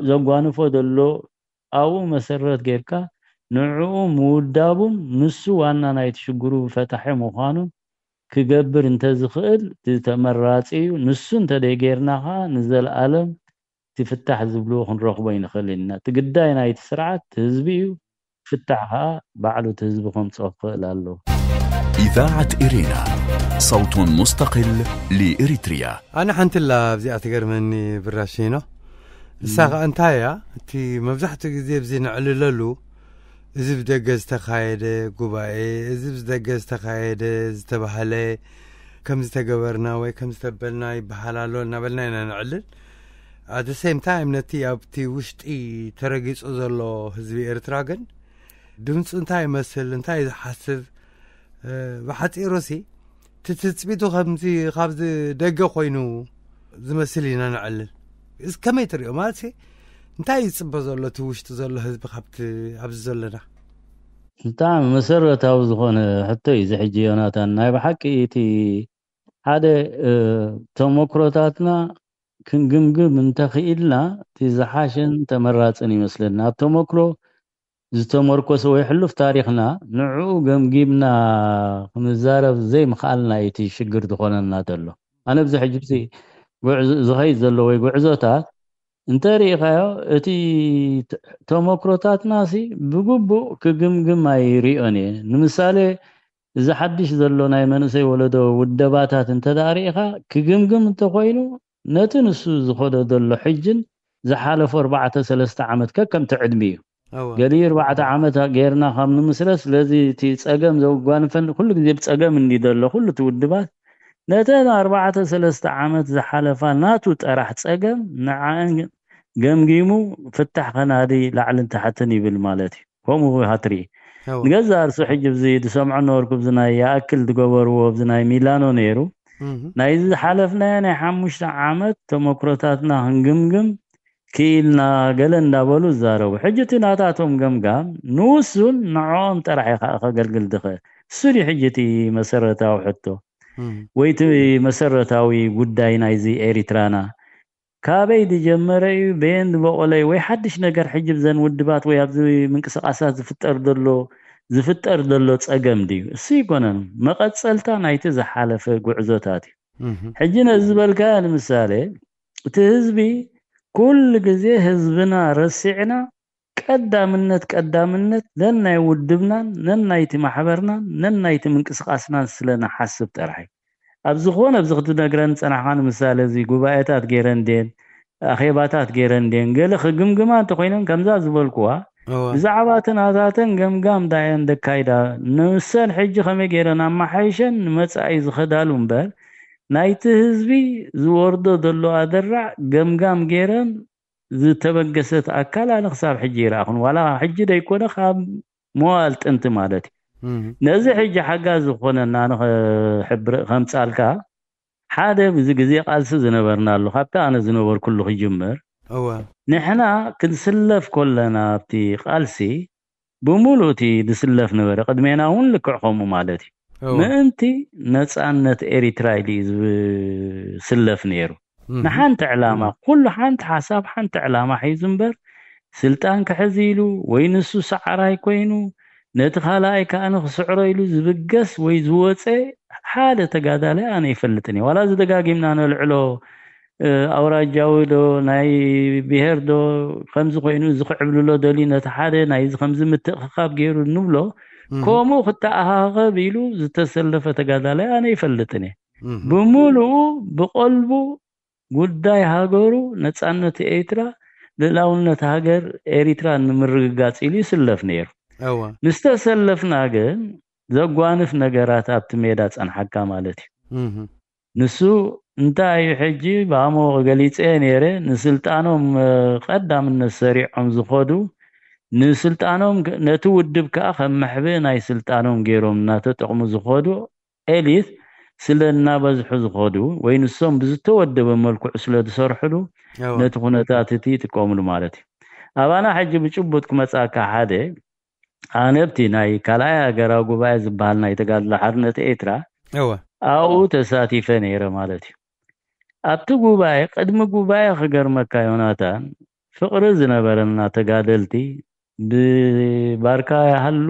ዘጓንፎ ዘሎ ኣብኡ መሰረት ጌርካ ንዕኡ ምውዳቡን ንሱ ዋና ናይቲ ሽግሩ ፈታሒ ምዃኑን ክገብር እንተዝኽእል እቲ ተመራጺ እዩ። ንሱ እንተደይጌርና ኸዓ ንዘለኣለም እቲ ፍታሕ ዝብልዎ ክንረኽቦ ኣይንኽእልን ኢና። እቲ ግዳይ ናይቲ ስርዓት እቲ ህዝቢ እዩ። ፍታሕ ኸዓ ባዕሉ እቲ ህዝቢ ከምጽኦ ክኽእል ኣለዎ። إذاعة إرينا، صوت مستقل لإريتريا. ኣነ ሓንቲ ላ ኣብዚኣ ትገርመኒ ብራሽኖ። እሳ ኸዓ እንታይ እያ? እቲ መብዛሕትኡ ግዜ ብዚ ነዕልለሉ፣ እዚ ብደገ ዝተኻየደ ጉባኤ፣ እዚ ብደገ ዝተኻየደ ዝተባህለ፣ ከም ዝተገበርና ወይ ከም ዝተበልና ይበሃል ኣሎ እናበልና ኢና ነዕልል። At the same time ነቲ ኣብቲ ውሽጢ ተረጊጹ ዘሎ ህዝቢ ኤርትራ ግን ድምፁ እንታይ ይመስል፣ እንታይ እዩ ዝሓስብ፣ ብሓፂሩሲ እቲ ትፅቢቱ ከምዚ ካብዚ ደገ ኮይኑ ዝመስል ኢና ነዕልል። እዚ ከመይ ትሪኦ? ማለት እንታይ ይፅበ ዘሎ እቲ ውሽጢ ዘሎ ህዝቢ ካብቲ ኣብዚ ዘለና? ብጣዕሚ መሰረታዊ ዝኾነ ሕቶ እዩ እዚ ሕጂ ዮናታን። ናይ ብሓቂ እቲ ሓደ ተሞክሮታትና ክንግምግም እንተኽኢልና እቲ ዝሓሸን ተመራፅን ይመስለኒ። ኣብ ተሞክሮ ዝተመርኮሰ ወይ ሕሉፍ ታሪኽና ንዕኡ ገምጊምና ክንዛረብ ዘይምኽኣልና እዩ እቲ ሽግር ዝኾነና ዘሎ። ኣነ ብዚ ሕጂ ብዚ ዝኸይድ ዘሎ ወይ ጉዕዞታት እንተ ርኢኻዮ እቲ ተሞክሮታትና ሲ ብግቡእ ክግምግም ኣይሪኦን እየ። ንምሳሌ እዚ ሓድሽ ዘሎ ናይ መንእሰይ ወለዶ ውደባታት እንተ ደኣ ርኢኻ ክግምግም እንተኾይኑ ነቲ ንሱ ዝኸዶ ዘሎ ሕጅን ዝሓለፎ ኣርባዕተ ሰለስተ ዓመት ከከምቲ ዕድሚኡ ገሊኡ ኣርባዕተ ዓመት ጌርና ካብ ንምስረት፣ ስለዚ እቲ ጸገም ዘጓንፈን ኩሉ ግዜ ብጸገም እንዲ ዘሎ ኩሉ እቲ ውድባት ነተን ኣርባዕተ ሰለስተ ዓመት ዝሓለፋ ናቱ ጠራሕ ጸገም ንዓን ገምጊሙ ፍታሕ ከናዲ ላዕልን ታሕትን ይብል ማለት እዩ። ከምኡ ኢኻ ትርኢ። ንገዛእ ርእሱ ሕጂ ብዚ ዝሰምዖ ነበርኩ፣ ብዚ ናይ ይኣክል ዝገበርዎ ብዚ ናይ ሚላኖ ነይሩ። ናይዚ ዝሓለፍናዮ ናይ ሓሙሽተ ዓመት ተመክሮታትና ክንግምግም ክኢልና ገለ እንዳበሉ ዝዛረቡ። ሕጂ እቲ ናታቶም ገምጋም ንውሱን ንዕኦም ጥራሕ እዩ ከዓ ከገልግል ዝኽእል። እሱ ድዩ ሕጂ እቲ መሰረታዊ ሕቶ? ወይ እቲ መሰረታዊ ጉዳይ ናይዚ ኤሪትራና ካበይ ዝጀመረ እዩ? በየን ዝበቆለ እዩ? ወይ ሓድሽ ነገር ሕጂ ብዘን ውድባት ወይ ኣብዚ ምንቅስቃሳት ዝፍጠር ዘሎ ዝፍጠር ዘሎ ጸገም ድዩ? እሱ ይኮነን፣ መቐጸልታ ናይቲ ዝሓለፈ ጉዕዞታት እዩ። ሕጂ ነዚ ዝበልካዮ ንምሳሌ እቲ ህዝቢ ኩሉ ግዜ ህዝብና ረሲዕና ቀዳምነት ቀዳምነት ነናይ ውድብናን ነናይቲ ማሕበርናን ነናይቲ ምንቅስቃስናን ስለ ንሓስብ ጥራሕ እዩ። ኣብ ዝኾነ ኣብዚ ክትነግረን ዝጸናሕካ ንምሳሌ እዚ ጉባኤታት ገይረን ድየን ኣኼባታት ገይረን ድየን ገለ ክግምግማ እንተኮይነን ከምዛ ዝበልኩዋ ብዛዕባ እቲ ናታተን ገምጋም ዳየን ደካይዳ ንሰን ሕጂ ከመይ ገይረን ኣመሓይሸን ንመጻኢ ዝኸዳሉ እምበር ናይቲ ህዝቢ ዝወርዶ ዘሎ ኣደራዕ ገምጋም ገይረን ዝተበገሰት ኣካል ኣነ ክሳብ ሕጂ ይረኣኹን። ዋላ ሕጂ ደይኮነ ካብ መዋል ጥንቲ ማለት እዩ። ነዚ ሕጂ ሓጋዚ ዝኾነና ኣነ ክሕብር ከምጻልካ ሓደ ብዚ ግዜ ቃልሲ ዝነበርና ኣሎ ካብቲ ኣነ ዝነበርኩሉ ክጅምር ንሕና ክንስለፍ ኮለና ኣብቲ ቃልሲ ብምሉእ እቲ ዝስለፍ ነበረ ቅድሜና እውን ልክዕ ከምኡ ማለት እዩ። ምእንቲ ነፃነት ኤሪትራ ኢሉ እዩ ዝስለፍ ነይሩ። ንሓንቲ ዕላማ ኩሉ ሓንቲ ሓሳብ ሓንቲ ዕላማ ሒዙ እምበር ስልጣን ክሕዝ ኢሉ ወይ ንሱ ሰዓራይ ኮይኑ ነቲ ካልኣይ ከዓ ንክስዕሮ ኢሉ ዝብገስ ወይ ዝወፀ ሓደ ተጋዳላይ ኣነ ይፈልጥን እየ። ዋላ እዚ ደጋጊምና ነልዕሎ ኣውራጃዊ ዶ ናይ ብሄር ዶ ከምዚ ኮይኑ እዚ ክዕብልሎ ደልዩ ነቲ ሓደ ናይዚ ከምዚ ምትእኽኻብ ገይሩ ንብሎ ከምኡ ክተኣኻኸብ ኢሉ ዝተሰለፈ ተጋዳላይ ኣነ ይፈልጥን እየ። ብምሉኡ ብቐልቡ ጉዳይ ሃገሩ ነፃነት ኤሪትራ ልእላውነት ሃገር ኤሪትራ ንምርግጋፅ ኢሉ ይስለፍ ነይሩ። ንዝተሰለፍና ግን ዘጓንፍ ነገራት ኣብቲ ሜዳ ፀንሓካ ማለት እዩ። ንሱ እንታይ እዩ ሕጂ ብኣሞ ገሊፀ ነይረ ንስልጣኖም ቀዳምነት ሰሪዖም ዝኸዱ ንስልጣኖም ነቲ ውድብ ከኣ ከም መሕብኢ ናይ ስልጣኖም ገይሮም እናተጠቕሙ ዝኸዱ ኤሊት ስለ እናበዝሑ ዝኸዱ ወይ ንሶም ብዝተወደበ መልክዑ ስለ ዝሰርሕሉ ነቲ ኩነታት እቲ ይጥቀምሉ ማለት እዩ። ኣባና ሕጂ ብጭቡጥ ክመጻካ ሓደ ኣነብቲ ናይ ካልኣይ ሃገራዊ ጉባኤ ዝበሃል ናይ ተጋድሎ ሓርነት ኤርትራ ኣብኡ ተሳቲፈ ነይረ ማለት እዩ። ኣብቲ ጉባኤ ቅድሚ ጉባኤ ክገርመካ ዮናታን ፍቕሪ ዝነበረና ተጋደልቲ ብባርካ ይሃሉ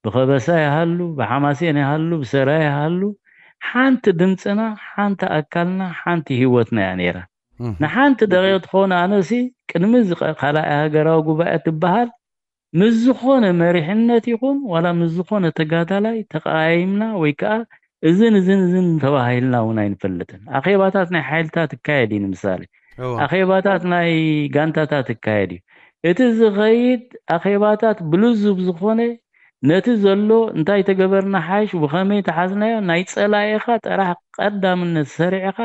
ብኸበሳ ይሃሉ ብሓማሴን ይሃሉ ብሰራይ ይሃሉ ሓንቲ ድምፅና ሓንቲ ኣካልና ሓንቲ ህይወትና እያ ነይራ። ንሓንቲ ደቂቕ ትኸውን ኣነሲ ቅድሚ እዚ ካልኣይ ሃገራዊ ጉባኤ ትበሃል ምስ ዝኾነ መሪሕነት ይኹን ዋላ ምስ ዝኾነ ተጋዳላይ ተቃይምና ወይ ከዓ እዝን እዝን እዝን ተባሂልና እውን ኣይንፈልጥን። ኣኼባታት ናይ ሓይልታት ይካየድ እዩ። ንምሳሌ ኣኼባታት ናይ ጋንታታት ይካየድ እዩ። እቲ ዝኸይድ ኣኼባታት ብልዙብ ዝኾነ ነቲ ዘሎ እንታይ ተገበርና ሓይሽ ብኸመይ ተሓዝናዮ ናይ ፀላኢኻ ጥራሕ ቀዳምነት ሰሪዕኻ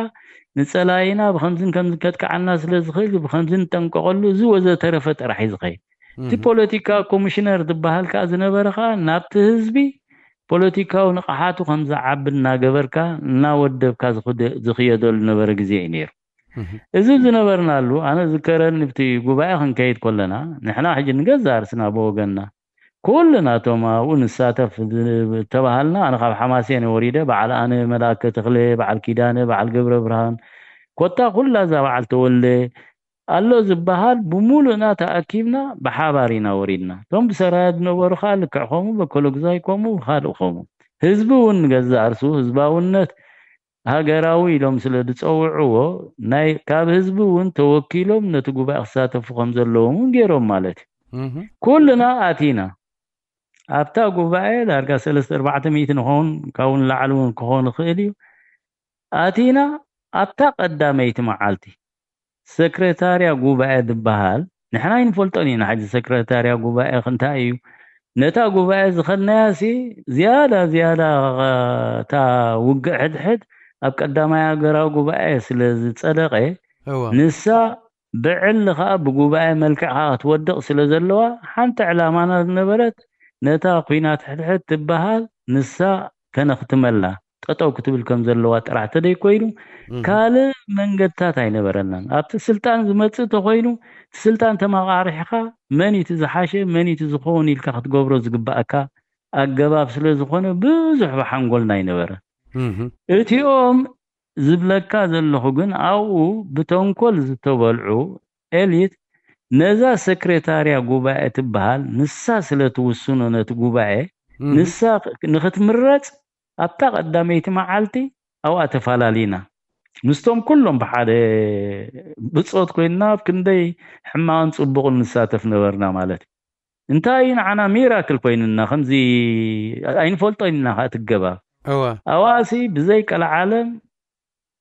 ንፀላኢና ብከምዝን ከምዝን ከጥቅዓና ስለ ዝኽእል ብከምዚ ንጠንቀቐሉ እዚ ወዘተረፈ ጥራሕ እዩ ዝኸይድ። እቲ ፖለቲካ ኮሚሽነር ዝበሃል ከዓ ዝነበረ ከዓ ናብቲ ህዝቢ ፖለቲካዊ ንቕሓቱ ከም ዝዓቢ እናገበርካ እናወደብካ ዝኽየደሉ ነበረ ግዜ እዩ ነይሩ። እዚ ዝነበርናሉ ኣነ ዝከረኒ ብቲ ጉባኤ ክንከይድ ከለና ንሕና ሕጂ ንገዛ ርስና ብወገንና ኩልና እቶም ኣብኡ ንሳተፍ ዝተባሃልና ኣነ ካብ ሓማሴን ወሪደ በዓል ኣነ መላከ ተክለ በዓል ኪዳነ በዓል ገብረ ብርሃን ኮታ ኩላ እዛ በዓል ተወልደ ኣሎ ዝበሃል ብሙሉእና ተኣኪብና ብሓባር ኢና ወሪድና። እቶም ብሰራያ ዝነበሩ ከዓ ልክዕ ከምኡ በኮሎግዛይ ከምኡ ካልእ ከምኡ ህዝቢ እውን ንገዛእ ርሱ ህዝባውነት ሃገራዊ ኢሎም ስለ ዝፀውዕዎ ናይ ካብ ህዝቢ እውን ተወኪሎም ነቲ ጉባኤ ክሳተፉ ከም ዘለዎም እውን ገይሮም ማለት እዩ። ኩልና ኣቲና ኣብታ ጉባኤ ዳርጋ ሰለስተ ኣርባዕተ ሚእቲ ንኸውን ካብኡ ንላዕሊ እውን ክኸውን ይኽእል እዩ። ኣቲና ኣብታ ቀዳመይቲ መዓልቲ ሰክረታርያ ጉባኤ ዝበሃል ንሕና ኣይንፈልጦን ኢና። ሕጂ ሰክረታርያ ጉባኤ እንታይ እዩ? ነታ ጉባኤ ዝኸድናያ ሲ ዝያዳ ዝያዳ እታ ውግእ ሕድሕድ ኣብ ቀዳማይ ሃገራዊ ጉባኤ ስለ ዝጸደቐ ንሳ ብዕሊ ከዓ ብጉባኤ መልክዕ ከዓ ክትወድቕ ስለ ዘለዋ ሓንቲ ዕላማና ዝነበረት ነታ ኲናት ሕድሕድ ትበሃል ንሳ ከነኽትመላ ጠጠው ክትብል ከም ዘለዋ ጥራሕ ተደይኮይኑ ካልእ መንገድታት ኣይነበረናን። ኣብቲ ስልጣን ዝመፅእ ተኮይኑ እቲ ስልጣን ተመቃሪሕካ መን እቲ ዝሓሸ መን እቲ ዝኸውን ኢልካ ክትገብሮ ዝግባኣካ ኣገባብ ስለ ዝኾነ ብዙሕ ብሓንጎልና ኣይነበረ። እቲኦም ዝብለካ ዘለኹ ግን ኣብኡ ብተንኮል ዝተበልዑ ኤሊት ነዛ ሰክሬታርያ ጉባኤ ትበሃል ንሳ ስለ ትውስኖ ነቲ ጉባኤ ንሳ ንክትምረፅ ኣብታ ቀዳመይቲ መዓልቲ ኣብኣ ተፈላለና። ምስቶም ኩሎም ብሓደ ብፆት ኮይንና ኣብ ክንደይ ሕማቕን ፅቡቕን ንሳተፍ ነበርና ማለት እዩ። እንታይ እዩ ንዓና ሚራክል ኮይንና ከምዚ ኣይንፈልጦ ኢና ትገባ ኣዋሲ ብዘይ ቀልዓለም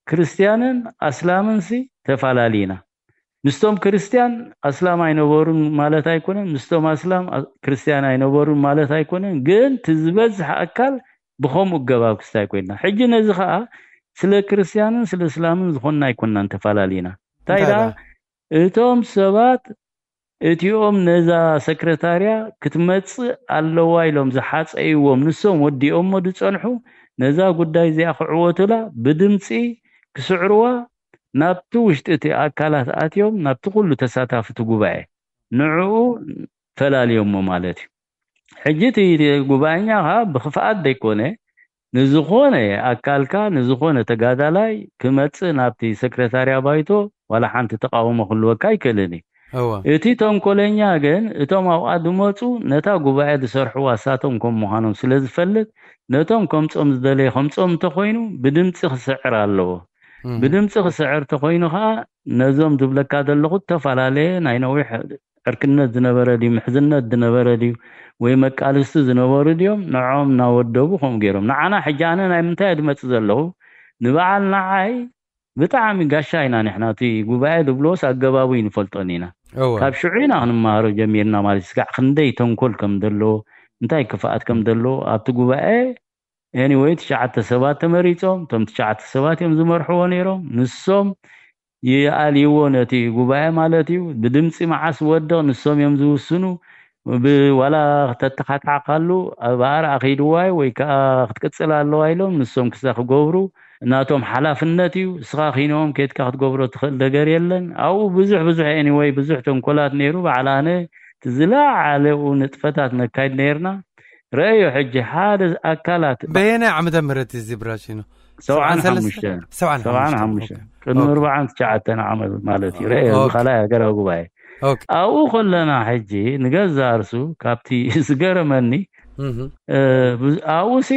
ክርስትያንን ኣስላምን ሲ ተፈላለና። ምስቶም ክርስትያን ኣስላም ኣይነበሩን ማለት ኣይኮነን፣ ምስቶም ኣስላም ክርስትያን ኣይነበሩን ማለት ኣይኮነን። ግን እቲ ዝበዝሕ ኣካል ብኸምኡ ገባብ ክስታይ ኮይንና። ሕጂ ነዚ ከዓ ስለ ክርስትያንን ስለ እስላምን ዝኾንና ኣይኮንናን ተፈላለና። እንታይ ደኣ እቶም ሰባት እቲኦም ነዛ ሰክረታርያ ክትመጽእ ኣለዋ ኢሎም ዝሓጸይዎም ንሶም ወዲኦሞ ዝጸንሑ ነዛ ጉዳይ እዚኣ ክዕወቱላ ብድምጺ ክስዕርዋ ናብቲ ውሽጢ እቲ ኣካላት ኣትዮም ናብቲ ኩሉ ተሳታፍቲ ጉባኤ ንዕኡ ፈላልዮሞ ማለት እዩ። ሕጂ እቲ ጉባኤኛ ከዓ ብክፍኣት ዘይኮነ ንዝኾነ ኣካልካ ንዝኾነ ተጋዳላይ ክመፅእ ናብቲ ሰክረታርያ ባይቶ ዋላ ሓንቲ ተቃውሞ ክህልወካ ኣይክእልን እዩ። እቲ ተንኮለኛ ግን እቶም ኣብኣ ዝመፁ ነታ ጉባኤ ዝሰርሕዋ እሳቶም ከም ምዃኖም ስለ ዝፈልጥ ነቶም ከምፆም ዝደለየ ከምፆም እንተኮይኑ ብድምፂ ክስዕር ኣለዎ። ብድምፂ ክስዕር እንተኮይኑ ከዓ ነዞም ዝብለካ ዘለኹ ዝተፈላለየ ናይ ነዊሕ ዕርክነት ዝነበረ ድዩ ምሕዝነት ዝነበረ ድዩ ወይ መቃልስቲ ዝነበሩ ድዮም ንዖም እናወደቡ ከምኡ ገይሮም ንዓና ሕጂ ኣነ ናይ ምንታይ እየ ዝመፅእ ዘለኹ ንበዓል ንዓይ ብጣዕሚ ጋሻ ኢና ንሕና እቲ ጉባኤ ዝብልዎስ ኣገባቡ ይንፈልጦን ኢና ካብ ሽዑ ኢና ክንመሃሮ ጀሚርና ማለት ስጋዕ ክንደይ ተንኮል ከም ዘለዎ እንታይ ክፍኣት ከም ዘለዎ ኣብቲ ጉባኤ ኤኒወይ ትሽዓተ ሰባት ተመሪፆም እቶም ትሽዓተ ሰባት እዮም ዝመርሕዎ ነይሮም ንሶም ይኣልይዎ ነቲ ጉባኤ ማለት እዩ ብድምፂ መዓስ ወድቕ ንሶም እዮም ዝውስኑ ብዋላ ተተኻትዓካሉ ኣብ ኣር ኣኺድዋይ ወይ ከዓ ክትቅፅል ኣለዋ ኢሎም ንሶም ክሳ ክገብሩ ናቶም ሓላፍነት እዩ። እስኻ ኪኖም ኬድካ ክትገብሮ ትኽእል ነገር የለን። ኣብኡ ብዙሕ ብዙሕ ኤኒወይ ብዙሕ ተንኮላት ነይሩ። በዓል ኣነ ዝለዓለኡ ንጥፈታት ነካይድ ነይርና። ረእዮ ሕጂ ሓደ ኣካላት በየናይ ዓመተ ምህረት እዚ ብራሲኖ ሰብዓን ሓሙሽተ ሰብዓን ሓሙሽተ ቅድሚ ኣርባዓን ትሽዓተን ዓመት ማለት እዩ። ረእዮ ካልኣይ ሃገራዊ ጉባኤ ኣብኡ ከለና ሕጂ ንገዛ እርሱ ካብቲ ዝገረመኒ ኣብኡ ሲ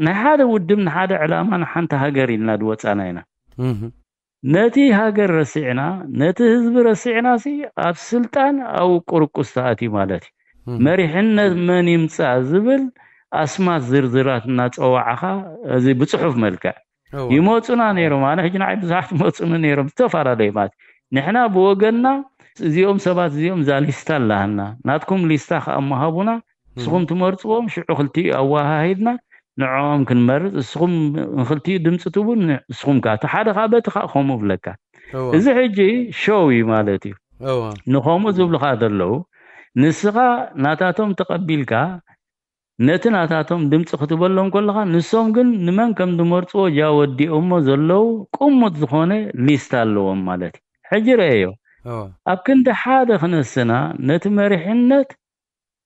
ናይ ሓደ ውድብ ንሓደ ዕላማ ንሓንቲ ሃገር ኢልና ዝወፃና ኢና። ነቲ ሃገር ረሲዕና ነቲ ህዝቢ ረሲዕና ሲ ኣብ ስልጣን ኣብኡ ቁርቁስ ተኣትዩ ማለት እዩ። መሪሕነት መን ይምፃእ ዝብል ኣስማት ዝርዝራት እናፀዋዕኻ እዚ ብፅሑፍ መልክዕ ይመፁና ነይሮም። ኣነ ሕጂ ንዓይ ብዙሓት ይመፁኒ ነይሮም ዝተፈላለዩ ማለት ንሕና ብወገንና እዚኦም ሰባት እዚኦም እዛ ሊስታ ኣላሃና ናትኩም ሊስታ ከኣ መሃቡና ንስኹም ትመርፅዎም ሽዑ ክልቲኡ ኣወሃሂድና ንዕኦም ክንመርፅ እስኹም ንክልቲኡ ድምፂ ትቡ ንስኹም ከኣ እቲ ሓደ ከዓ በቲ ከዓ ከምኡ ብለካ እዚ ሕጂ ሾው እዩ ማለት እዩ። ንኸምኡ ዝብሉኻ ዘለዉ ንስኻ ናታቶም ተቐቢልካ ነቲ ናታቶም ድምፂ ክትበሎም ከለኻ ንሶም ግን ንመን ከም ዝመርፅዎ ጃ ወዲኦሞ ዘለዉ ቅሙጥ ዝኾነ ሊስታ ኣለዎም ማለት እዩ። ሕጂ ረአዮ ኣብ ክንዲ ሓደ ክነስና ነቲ መሪሕነት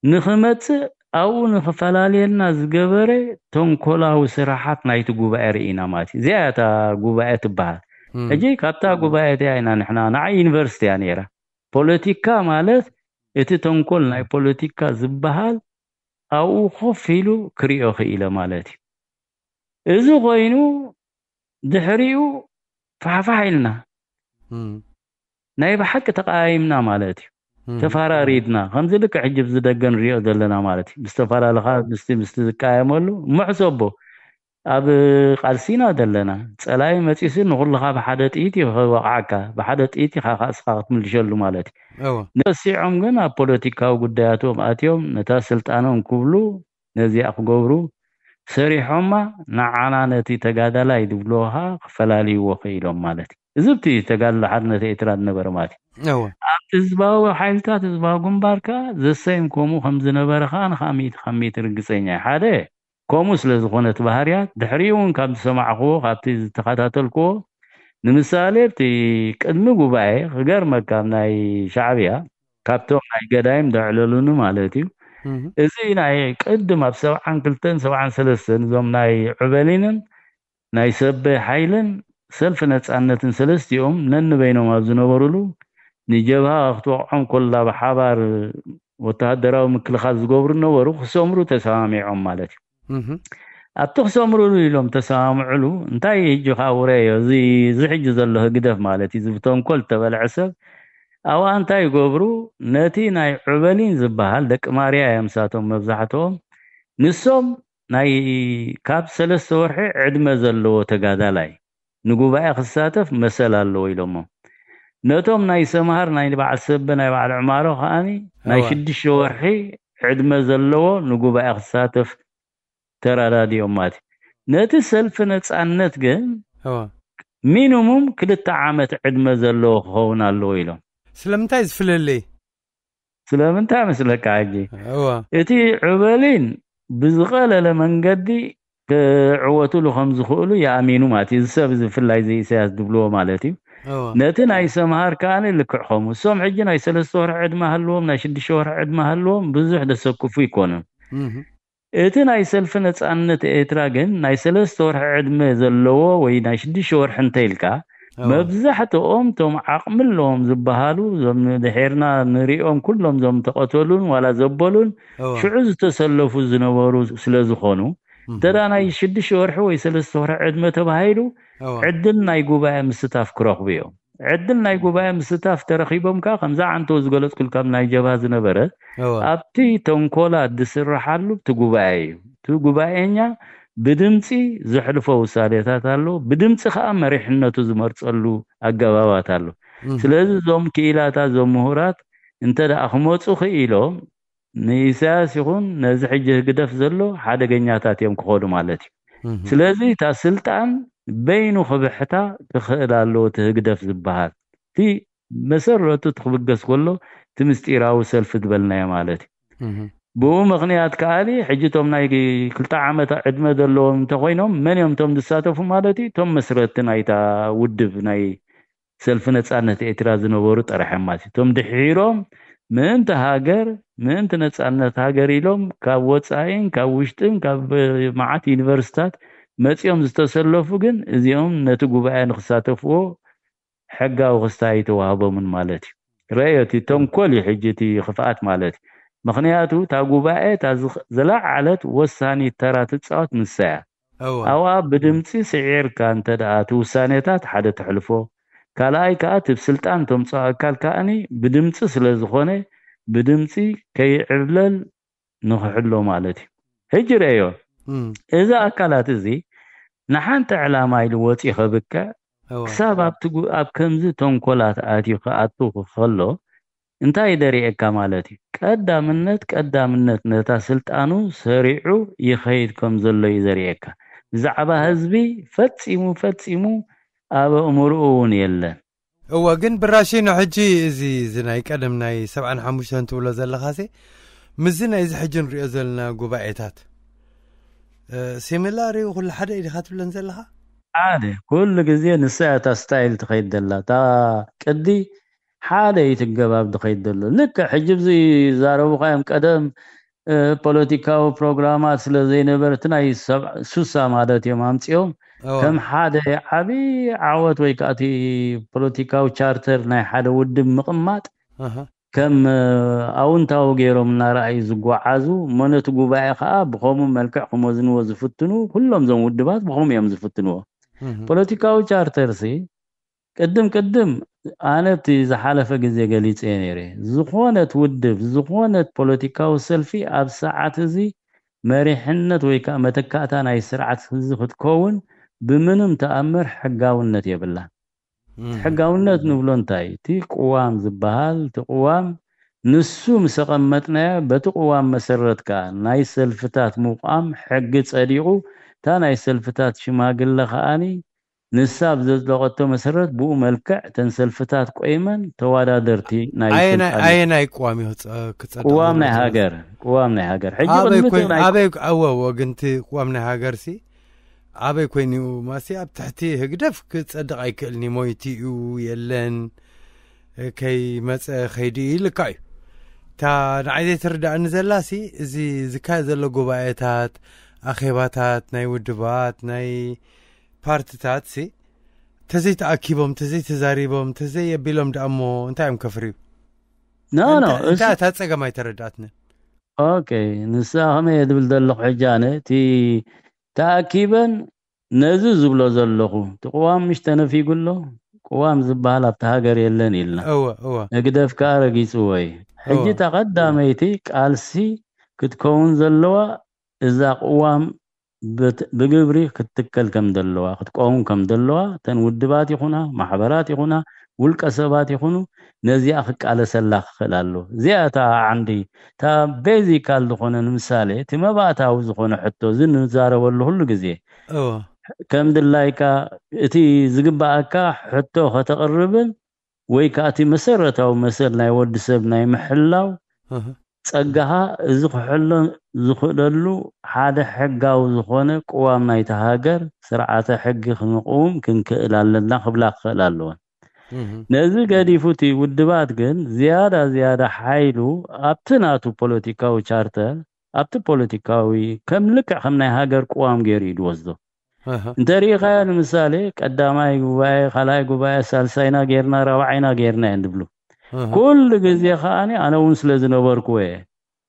ንኽመፅእ ኣብኡ ንኽፈላለየና ዝገበረ ተንኮላዊ ስራሓት ናይቲ ጉባኤ ርኢና ማለት እዩ። እዚኣ እታ ጉባኤ ትበሃል። ሕጂ ካብታ ጉባኤ እቲኣ ኢና ንሕና ንዓ ዩኒቨርሲቲ እያ ነይራ። ፖለቲካ ማለት እቲ ተንኮል ናይ ፖለቲካ ዝበሃል ኣብኡ ኮፍ ኢሉ ክሪኦ ክኢለ ማለት እዩ። እዚ ኮይኑ ድሕሪኡ ፋሕፋሕ ኢልና ናይ ብሓቂ ተቃይምና ማለት እዩ። ተፈራሪድና ከምዚ ልክዕ ሕጂ ብዚ ደገ ንሪኦ ዘለና ማለት እዩ። ምስ ተፈላለኻ ምስቲ ምስቲ ዝቃየመሉ ምሕሰቦ ኣብ ቃልሲና ዘለና ፀላኢ መፂሱ ንኩልኻ ብሓደ ጥይት እዩ ከወቕዓካ ብሓደ ጥይት ኢኻ ካስኻ ክትምልሸሉ ማለት እዩ። ነሲዖም ግን ኣብ ፖለቲካዊ ጉዳያቶም ኣትዮም ነታ ስልጣኖም ክብሉ ነዚኣ ክገብሩ ሰሪሖማ ንዓና ነቲ ተጋዳላይ ዝብልዎ ከዓ ክፈላልይዎ ክኢሎም ማለት እዩ። እዚ ብቲ ተጋድሎ ሓርነት ኤርትራ ዝነበረ ማለት እዩ። ኣብቲ ህዝባዊ ሓይልታት ህዝባዊ ግንባር ከዓ ዘሰይም ከምኡ ከም ዝነበረ ከዓ ንካሚት ካሚት ርግፀኛ እዩ። ሓደ ከምኡ ስለ ዝኾነ እቲ ባህርያት ድሕሪኡ እውን ካብ ዝሰማዕክዎ ካብቲ ዝተኸታተልክዎ ንምሳሌ እቲ ቅድሚ ጉባኤ ክገርመካ ናይ ሻዕብያ ካብቶም ናይ ገዳይም ዘዕለሉኒ ማለት እዩ። እዚ ናይ ቅድም ኣብ ሰብዓን ክልተን ሰብዓን ሰለስተን እዞም ናይ ዑበሊንን ናይ ሰበ ሓይልን ሰልፊ ነፃነትን ሰለስቲኦም ነንበይኖም ኣብ ዝነበሩሉ ንጀብሃ ክትወቕዖም ኮላ ብሓባር ወተሃደራዊ ምክልኻል ዝገብሩ ነበሩ ክሰምሩ ተሰማሚዖም ማለት እዩ። ኣብቲ ክሰምሩሉ ኢሎም ተሰማምዕሉ እንታይ ህጂ ከዓ ውረዮ እዚ እዚ ሕጂ ዘሎ ህግደፍ ማለት እዩ ዝብተንኮል ዝተበልዐ ሰብ ኣብኣ እንታይ ይገብሩ ነቲ ናይ ዑበሊን ዝበሃል ደቂ ማርያ እዮም ሳቶም መብዛሕትኦም ንሶም ናይ ካብ ሰለስተ ወርሒ ዕድመ ዘለዎ ተጋዳላይ ንጉባኤ ክሳተፍ መሰል ኣለዎ ኢሎሞ ነቶም ናይ ሰምሃር ናይ በዓል ሰበ ናይ በዓል ዕማሮ ከዓኒ ናይ ሽዱሽተ ወርሒ ዕድመ ዘለዎ ንጉባኤ ክሳተፍ ተረዳዲኦም ማለት እዩ። ነቲ ሰልፊ ነፃነት ግን ሚኒሙም ክልተ ዓመት ዕድመ ዘለዎ ክኸውን ኣለዎ ኢሎም። ስለምንታይ ዝፍለለይ? ስለምንታይ መስለካ ሕጂ እቲ ዑበሊን ብዝቐለለ መንገዲ ክዕወትሉ ከም ዝኽእሉ ይኣሚኑ ማለት እዩ። እዚ ሰብ እዚ ብፍላይ እዚ ኢሳያስ ዝብልዎ ማለት እዩ። ነቲ ናይ ሰምሃር ከኣ ልክዕ ከምኡ እሶም ሕጂ ናይ ሰለስተ ወርሒ ዕድመ ሃልዎም ናይ ሽዱሽተ ወርሒ ዕድመ ሃልዎም ብዙሕ ደሰክፉ ይኮኑን። እቲ ናይ ሰልፊ ነፃነት ኤርትራ ግን ናይ ሰለስተ ወርሒ ዕድመ ዘለዎ ወይ ናይ ሽዱሽተ ወርሒ እንተ ኢልካ መብዛሕትኦም ቶም ዓቕሚ ኣለዎም ዝበሃሉ ዞም ድሒርና ንሪኦም ኩሎም ዞም ተቐተሉን ዋላ ዘበሉን ሽዑ ዝተሰለፉ ዝነበሩ ስለ ዝኾኑ እንተ ናይ ሽዱሽተ ወርሒ ወይ ሰለስተ ወርሒ ዕድመ ተባሂሉ ዕድል ናይ ጉባኤ ምስታፍ ክረኽቡ እዮም። ዕድል ናይ ጉባኤ ምስታፍ ተረኺቦም ከኣ ከምዛ ዓንተው ዝገለፅኩልካ ናይ ጀብሃ ዝነበረ ኣብቲ ተንኮላ ዝስርሓሉ እቲ ጉባኤ እዩ። እቲ ጉባኤኛ ብድምፂ ዘሕልፎ ውሳኔታት ኣሎ። ብድምፂ ከዓ መሪሕነቱ ዝመርፀሉ ኣገባባት ኣሎ። ስለዚ እዞም ክኢላታት እዞም ምሁራት እንተ ደኣ ክመፁ ክኢሎም ንኢሳያስ ይኹን ነዚ ሕጂ ህግደፍ ዘሎ ሓደገኛታት እዮም ክኾኑ ማለት እዩ። ስለዚ እታ ስልጣን በይኑ ክብሕታ ክኽእል ኣለዎ እቲ ህግደፍ ዝበሃል እቲ መሰረቱ እቲ ክብገስ ከሎ እቲ ምስጢራዊ ሰልፊ ዝበልናዮ ማለት እዩ። ብኡ ምኽንያት ከኣሊ ሕጂ እቶም ናይ ክልተ ዓመት ዕድመ ዘለዎም እንተኮይኖም መን እዮም እቶም ዝሳተፉ ማለት እዩ? እቶም መስረቲ ናይታ ውድብ ናይ ሰልፊ ነጻነት ኤርትራ ዝነበሩ ጥራሕ እዮም ማለት እዩ። እቶም ድሒሮም ምእንቲ ሃገር ምእንቲ ነጻነት ሃገር ኢሎም ካብ ወጻኢን ካብ ውሽጥን ካብ መዓት ዩኒቨርሲታት መጺኦም ዝተሰለፉ ግን እዚኦም ነቲ ጉባኤ ንክሳተፍዎ ሕጋዊ ክስታይ ኣይተዋህቦምን ማለት እዩ። ረዮ እቲ ተንኮል እዩ ሕጂ እቲ ክፍኣት ማለት እዩ። ምኽንያቱ እታ ጉባኤ እታ ዝለዓለት ወሳኒት ተራ ትፃወት ንሳ እያ። ኣብኣ ብድምፂ ስዒርካ እንተ ደኣ እቲ ውሳኔታት ሓደ ተሕልፎ፣ ካልኣይ ከዓ እቲ ስልጣን ተምፅኦ ኣካል ከኣኒ ብድምፂ ስለ ዝኾነ ብድምፂ ከይዕብለል ንክሕሎ ማለት እዩ። ሕጂ ረዮ እዚ ኣካላት እዚ ንሓንቲ ዕላማ ኢሉ ወፂ ከብቅዕ ክሳብ ኣብቲ ኣብ ከምዚ ተንኮላት ኣትዩ ክኣቱ ከሎ እንታይ ደሪኤካ ማለት እዩ? ቀዳምነት ቀዳምነት ነታ ስልጣኑ ሰሪዑ ይኸይድ ከም ዘሎ እዩ ዘሪኤካ። ብዛዕባ ህዝቢ ፈጺሙ ፈጺሙ ኣብ ኣእምርኡ እውን የለን። እወ፣ ግን ብራሺኖ ሕጂ እዚ እዚ ናይ ቀደም ናይ ሰብዓን ሓሙሽተን ትብሎ ዘለኻሲ ምስዚ ናይዚ ሕጂ ንሪኦ ዘለና ጉባኤታት ሲሚላር እዩ፣ ኩሉ ሓደ እዩ ዲኻ ትብለን ዘለኻ? ሓደ ኩሉ ግዜ ንሳ እታ ስታይል ትኸይድ ዘላ እታ ቅዲ ሓደ እዩ ትገባብ ዝኸይድ ዘሎ። ልክዕ ሕጂ ብዚ ዛረቡኻዮም ቀደም ፖለቲካዊ ፕሮግራማት ስለ ዘይነበረ እቲ ናይ ሱሳ ማለት እዮም ኣምፅኦም ከም ሓደ ዓብዪ ዓወት ወይ ከዓ እቲ ፖለቲካዊ ቻርተር ናይ ሓደ ውድብ ምቕማጥ ከም ኣውንታዊ ገይሮም እናረኣዩ ዝጓዓዙ እሞ ነቲ ጉባኤ ከዓ ብኸምኡ መልክዕ ክመዝንዎ ዝፍትኑ ኩሎም እዞም ውድባት ብኸምኡ እዮም ዝፍትንዎ። ፖለቲካዊ ቻርተር ሲ ቅድም ቅድም ኣነ እቲ ዝሓለፈ ግዜ ገሊፀ ነይረ። ዝኾነት ውድብ ዝኾነት ፖለቲካዊ ሰልፊ ኣብ ሰዓት እዚ መሪሕነት ወይ ከዓ መተካእታ ናይ ስርዓት እዚ ክትከውን ብምንም ተኣምር ሕጋውነት የብላን። ሕጋውነት ንብሎ እንታይ እቲ ቅዋም ዝበሃል እቲ ቅዋም ንሱ ምስ ኣቐመጥናዮ በቲ ቅዋም መሰረት ከዓ ናይ ሰልፍታት ምቋም ሕጊ ፀዲቑ እታ ናይ ሰልፍታት ሽማግለ ከዓኒ ንሳ ብዘጽደቐቶ መሰረት ብኡ መልክዕ እተን ሰልፍታት ቆይመን ተወዳደርቲ ናይ ኣየናይ ስልጣን ኣየናይ ቅዋም እዩ ክጸ- ክጸድቕ ቅዋም ናይ ዘለዎ? ሃገር ቅዋም ናይ ሃገር ሕጂ ኣበይ ቅድሚ እቲ ኮይኑ ናይ ኣበይ ኣወ ወግንቲ ቅዋም ናይ ሃገር ሲ ኣበይ ኮይኑ ማሲ ኣብ ትሕቲ ህግደፍ ክጸድቕ ኣይክእልኒ ሞይቲ እዩ የለን ከይመጸ ከይዲ ኢልካ እዩ እታ ንዓይ ዘይትርዳእኒ ዘላ ሲ እዚ ዝካየድ ዘሎ ጉባኤታት ኣኼባታት ናይ ውድባት ናይ ፓርትታት ሲ ተዘይተኣኪቦም ተዘይተዛሪቦም ተዘየቢሎም ደኣ እሞ እንታይ እዮም ከፍርዩ? ኖ ኖ እንታይ እሱ እንታይ እታ ጸገም ኣይተረዳእትንን። ኦኬ ንሳ ከመይ እየ ዝብል ዘለኹ ሕጂ ኣነ እቲ ተኣኪበን ነዚ ዝብሎ ዘለኹ እቲ ቅዋም ምሽ ተነፊጉ ኣሎ። ቅዋም ዝበሃል ኣብቲ ሃገር የለን ኢልና እወ እወ ህግደፍ ከኣ ረጊጽዎ እዩ። ሕጂ እወ እታ ቀዳመይቲ ቃልሲ ክትከውን ዘለዋ እዛ ቅዋም ብት- ብግብሪ ክትትከል ከም ዘለዋ ክትቀውም ከም ዘለዋ እተን ውድባት ይኹና ማሕበራት ይኹና ውልቀ ሰባት ይኹኑ ነዚኣ ክቃለሰላ ክኽእል ኣለዎ። እዚኣ እታ ዓንዲ እታ ቤዚካል ዝኾነ ንምሳሌ እቲ መባእታዊ ዝኾነ ሕቶ እዚ ንዛረበሉ ኩሉ ግዜ እወ ከም ድላይካ እቲ ዝግባኣካ ሕቶ ከተቕርብን ወይ ከዓ እቲ መሰረታዊ መሰል ናይ ወዲ ሰብ ናይ ምሕላው እህ። ጸጋኻ እዚ ክሕሎ ዝኽእለሉ ሓደ ሕጋዊ ዝኾነ ቅዋም ናይቲ ሃገር ስርዓተ ሕጊ ክንቕውም ክንክእል ኣለና ክብላ ክኽእል ኣለወን። እህ። ነዚ ገዲፉ እቲ ውድባት ግን ዝያዳ ዝያዳ ሓይሉ ኣብቲ ናቱ ፖለቲካዊ ቻርተር ኣብቲ ፖለቲካዊ ከም ልክዕ ከም ናይ ሃገር ቅዋም ገይሩ እዩ ዝወስዶ። ኣሃ። እንተሪኢኻዮ ንምሳሌ ቀዳማይ ጉባኤ ካልኣይ ጉባኤ ሳልሳይና ጌርና ራብዓይና ጌርና እየን ዝብሉ ኣሃ። ኩሉ ግዜ ከዓኒ ኣነ እውን ስለ ዝነበርኩዎ እየ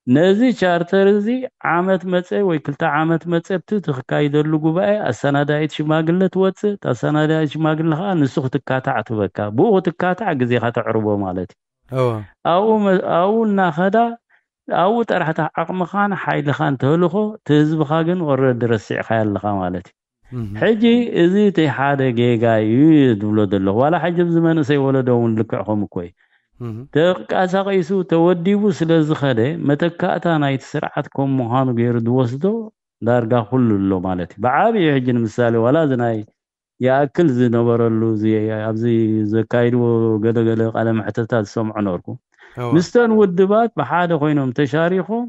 ነዚ ቻርተር እዚ ዓመት መፀ ወይ ክልተ ዓመት መፀ ብቲ ትክካይደሉ ጉባኤ ኣሰናዳኢት ሽማግለ ትወፅእ እታ ኣሰናዳኢት ሽማግለ ከዓ ንሱ ክትካታዕ ትበካ ብኡ ክትካታዕ ግዜካ ተዕርቦ ማለት እዩ እወ። ኣብኡ መ- ኣብኡ እናኸዳ ኣብኡ ጥራሕ እቲ ዓቕምኻን ሓይልኻን ተህልኾ እቲ ህዝብኻ ግን ኦረዲ ረሲዕኻዮ ኣለኻ ማለት እዩ እህ። ሕጂ እዚ እቲ ሓደ ጌጋ እዩ ዝብሎ ዘለኹ ዋላ ሕጂ ኣብዚ መንእሰይ ወለዶ እውን ልክዕ ከም እኮ እዩ እህ። ተንቀሳቒሱ ተወዲቡ ስለ ዝኸደ መተካእታ ናይቲ ስርዓት ከም ምዃኑ ገይሩ ዝወስዶ ዳርጋ ኩሉ ኣሎ ማለት እዩ ብዓብዩ ሕጂ ንምሳሌ ዋላ እዚ ናይ ይኣክል ዝነበረሉ ኣብዚ ዘካይድዎ ገለገለ ቃለ መሕተታት ዝሰምዖ ነበርኩ ምስተን ውድባት ብሓደ ኮይኖም ተሻሪኾም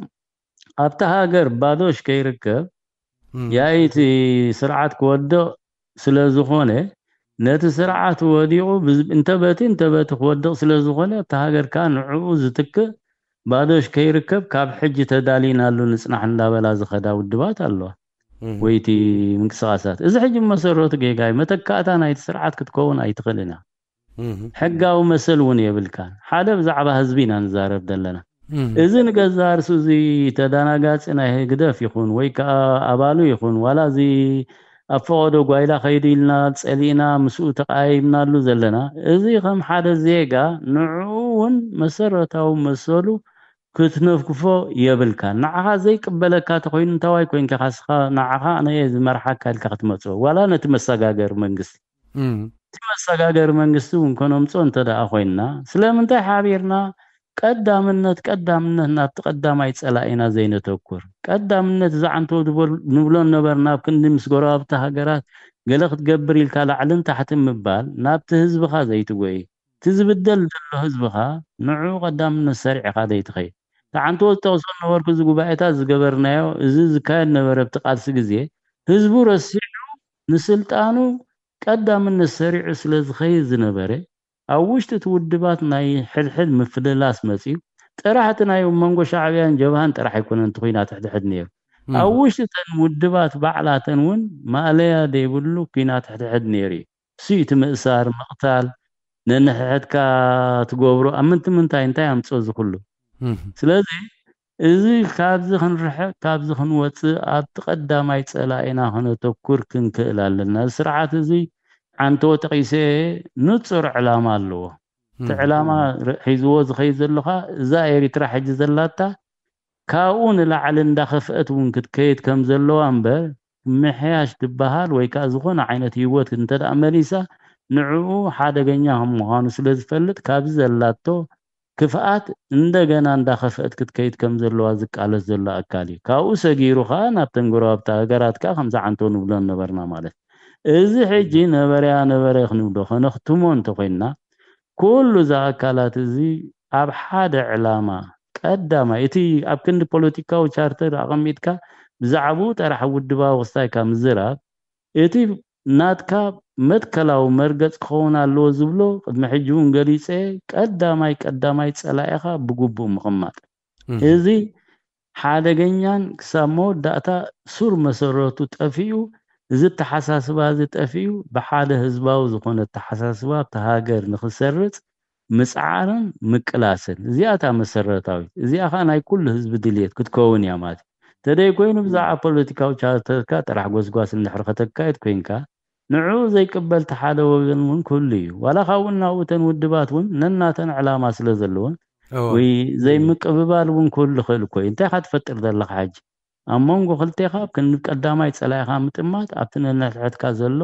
ኣብቲ ሃገር ባዶሽ ከይርከብ ያይቲ ስርዓት ክወድቕ ስለ ዝኾነ፣ ነቲ ስርዓት ወዲቑ እንተበቲ እንተበቲ ክወድቕ ስለ ዝኾነ ኣብቲ ሃገርካ ንዕኡ ዝትክእ ባዶሽ ከይርከብ ካብ ሕጂ ተዳሊናሉ ንጽናሕ እንዳበላ ዝኸዳ ውድባት ኣለዋ። ወይቲ ምንቅስቃሳት እዚ ሕጂ መሰረቱ ጌጋይ መተካእታ ናይቲ ስርዓት ክትከውን ኣይትኽእልን እያ። ሕጋዊ መሰል እውን የብልካን። ሓደ ብዛዕባ ህዝቢ ኢና ንዛረብ ዘለና። እዚ ንገዛ ርሱ እዚ ተዳናጋፂ ናይ ህግደፍ ይኹን ወይ ከዓ ኣባሉ ይኹን ዋላ እዚ ኣብ ፈቐዶ ጓይላ ከይዱ ኢልና ፀሊእና ምስኡ ተቃይምናሉ ዘለና፣ እዚ ከም ሓደ ዜጋ ንዕኡ እውን መሰረታዊ መሰሉ ክትነፍግፎ የብልካን። ንዓኻ ዘይቅበለካ ተኮይኑ እንታዋይ ኮይንካ ካስኻ ንዓኻ ኣነ እየ ዝመርሓካ ኢልካ ክትመፅኦ ዋላ ነቲ መሰጋገሪ መንግስቲ እቲ መሰጋገሪ መንግስቲ እውን ከነምፅኦ እንተ ደኣ ኮይንና ስለምንታይ ሓቢርና ቀዳምነት ቀዳምነት ናብቲ ቀዳማይ ፀላኢና ዘይነተኩር? ቀዳምነት ዝዓንተው ንብሎ ነበርና ኣብ ክንዲ ምስ ጎረባብቲ ሃገራት ገለ ክትገብር ኢልካ ላዕልን ታሕትን ምባል ናብቲ ህዝብኻ ዘይትጎይ እቲ ዝብደል ዘሎ ህዝብኻ ንዕኡ ቀዳምነት ሰሪዕኻ ዘይትኸይድ ተዓንተዎ ዝጠቕሶ ነበርኩ እዚ ጉባኤታት ዝገበርናዮ እዚ ዝካየድ ነበረ ኣብቲ ቃልሲ ግዜ ህዝቡ ረሲዑ ንስልጣኑ ቀዳምነት ሰሪዑ ስለ ዝኸይድ ዝነበረ ኣብ ውሽጢ እቲ ውድባት ናይ ሕድሕድ ምፍልላስ መፅዩ ጥራሕ እቲ ናይ መንጎ ሻዕብያን ጀብሃን ጥራሕ ኣይኮነን እቲ ኩናት ሕድሕድ ነይሩ ኣብ ውሽጢ ተን ውድባት ባዕላተን እውን ማእለያ ዘይብሉ ኩናት ሕድሕድ ነይሩ እዩ እሱ እቲ ምእሳር ምቕታል ነንሕሕድካ ትገብሮ ኣብ ምንቲ ምንታይ እንታይ ኣምፅኦ እዚ ኩሉ ስለዚ እዚ ካብዚ ክንርሕቅ ካብዚ ክንወፅእ ኣብቲ ቀዳማይ ፀላኢና ክነተኩር ክንክእል ኣለና እዚ ስርዓት እዚ ዓንተዎ ጠቂሰ ንፁር ዕላማ ኣለዎ እቲ ዕላማ ሒዝዎ ዝኸይድ ዘለካ እዛ ኤሪትራ ሕጂ ዘላታ ካብኡ ንላዕሊ እንዳኸፍአት እውን ክትከይድ ከም ዘለዋ እምበር ምሕያሽ ትበሃል ወይ ከዓ ዝኾነ ዓይነት ህይወት እንተ ደኣ መሊሳ ንዕኡ ሓደገኛ ከም ምዃኑ ስለ ዝፈልጥ ካብዚ ዘላቶ ክፍኣት እንደገና እንዳኸፍአት ክትከይድ ከም ዘለዋ ዝቃለስ ዘሎ ኣካል እዩ። ካብኡ ሰጊሩ ከዓ ናብተን ጎረባብቲ ሃገራት ከዓ ከምዚ ዓንቶ ንብሎ ነበርና ማለት እዩ። እዚ ሕጂ ነበረያ ነበረ ክንብሎ ከነኽትሞ እንተኮይንና ኩሉ እዛ ኣካላት እዚ ኣብ ሓደ ዕላማ ቀዳማይ እቲ ኣብ ክንዲ ፖለቲካዊ ቻርተር ኣቐሚጥካ ብዛዕባኡ ጥራሕ ውድባዊ ክስታይካ ምዝራብ እቲ ናትካ መትከላዊ መርገፅ ክኸውን ኣለዎ ዝብሎ ቅድሚ ሕጂ እውን ገሊፀ ቀዳማይ ቀዳማይ ፀላኢኻ ብግቡእ ምቕማጥ እዚ ሓደገኛን ክሳብ መወዳእታ ሱር መሰረቱ ጠፊኡ እዚ ተሓሳስባ እዚ ጠፊኡ ብሓደ ህዝባዊ ዝኾነ ተሓሳስባ ኣብቲ ሃገር ንክሰርፅ ምፅዓርን ምቅላስን እዚኣ እታ መሰረታዊት እዚኣ ከዓ ናይ ኩሉ ህዝቢ ድልየት ክትከውን እያ ማለት እዩ። ተደይ ኮይኑ ብዛዕባ ፖለቲካዊ ቻርተርካ ጥራሕ ጎስጓስ እንድሕር ከተካየድ ኮይንካ ንዕኡ ዘይቅበል እቲ ሓደ ወገን እውን ክህሉ እዩ። ዋላ ካብኡ እናብኡ እተን ውድባት እውን ነናተን ዕላማ ስለ ዘለወን ወይ ዘይምቅብባል እውን ክህሉ ይኽእል እኮ እዩ። እንታይ ኢኻ ትፈጥር ዘለኻ ሕጂ? ኣብ መንጎ ክልቴኻ ኣብ ክንዲ ቀዳማይ ጸላኢኻ ምጥማት ኣብቲ ነንሕድሕድካ ዘሎ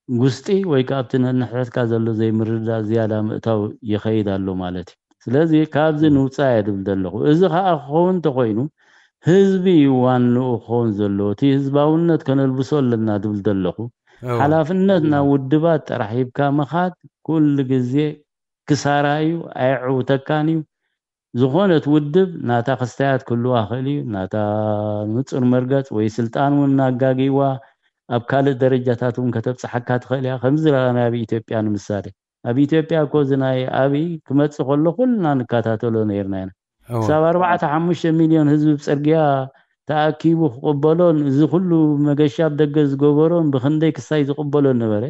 ጉስጢ ወይ ከዓ ኣብቲ ነንሕድሕድካ ዘሎ ዘይምርድዳእ ዝያዳ ምእታው ይኸይድ ኣሎ ማለት እዩ። ስለዚ ካብዚ ንውፃእ እየ ድብል ዘለኹ። እዚ ከዓ ክኸውን እንተኮይኑ ህዝቢ እዩ ዋንኡ ክኸውን ዘለዎ። እቲ ህዝባውነት ከነልብሶ ኣለና ድብል ዘለኹ። ሓላፍነት ናብ ውድባት ጥራሕ ሂብካ ምኻድ ኩሉ ግዜ ክሳራ እዩ፣ ኣየዕውተካን እዩ። ዝኾነት ውድብ ናታ ክስታያት ክህልዋ ክእል እዩ፣ ናታ ንጹር መርገጽ ወይ ስልጣን እውን እናጋግይዋ ኣብ ካልእ ደረጃታት እውን ከተብጽሓካ ትኽእል እያ። ከምዚ ዝረኣናዮ ኣብ ኢትዮጵያ ንምሳሌ። ኣብ ኢትዮጵያ እኮ እዚ ናይ ኣብይ ክመጽእ ከሎ ኩልና ንከታተሎ ነይርና ኢና። ክሳብ ኣርባዕተ ሓሙሽተ ሚልዮን ህዝቢ ብጽርግያ ተኣኪቡ ክቕበሎን እዚ ኩሉ መገሻ ኣብ ደገ ዝገበሮን ብኽንደይ ክሳይ ዝቕበሎ ነበረ።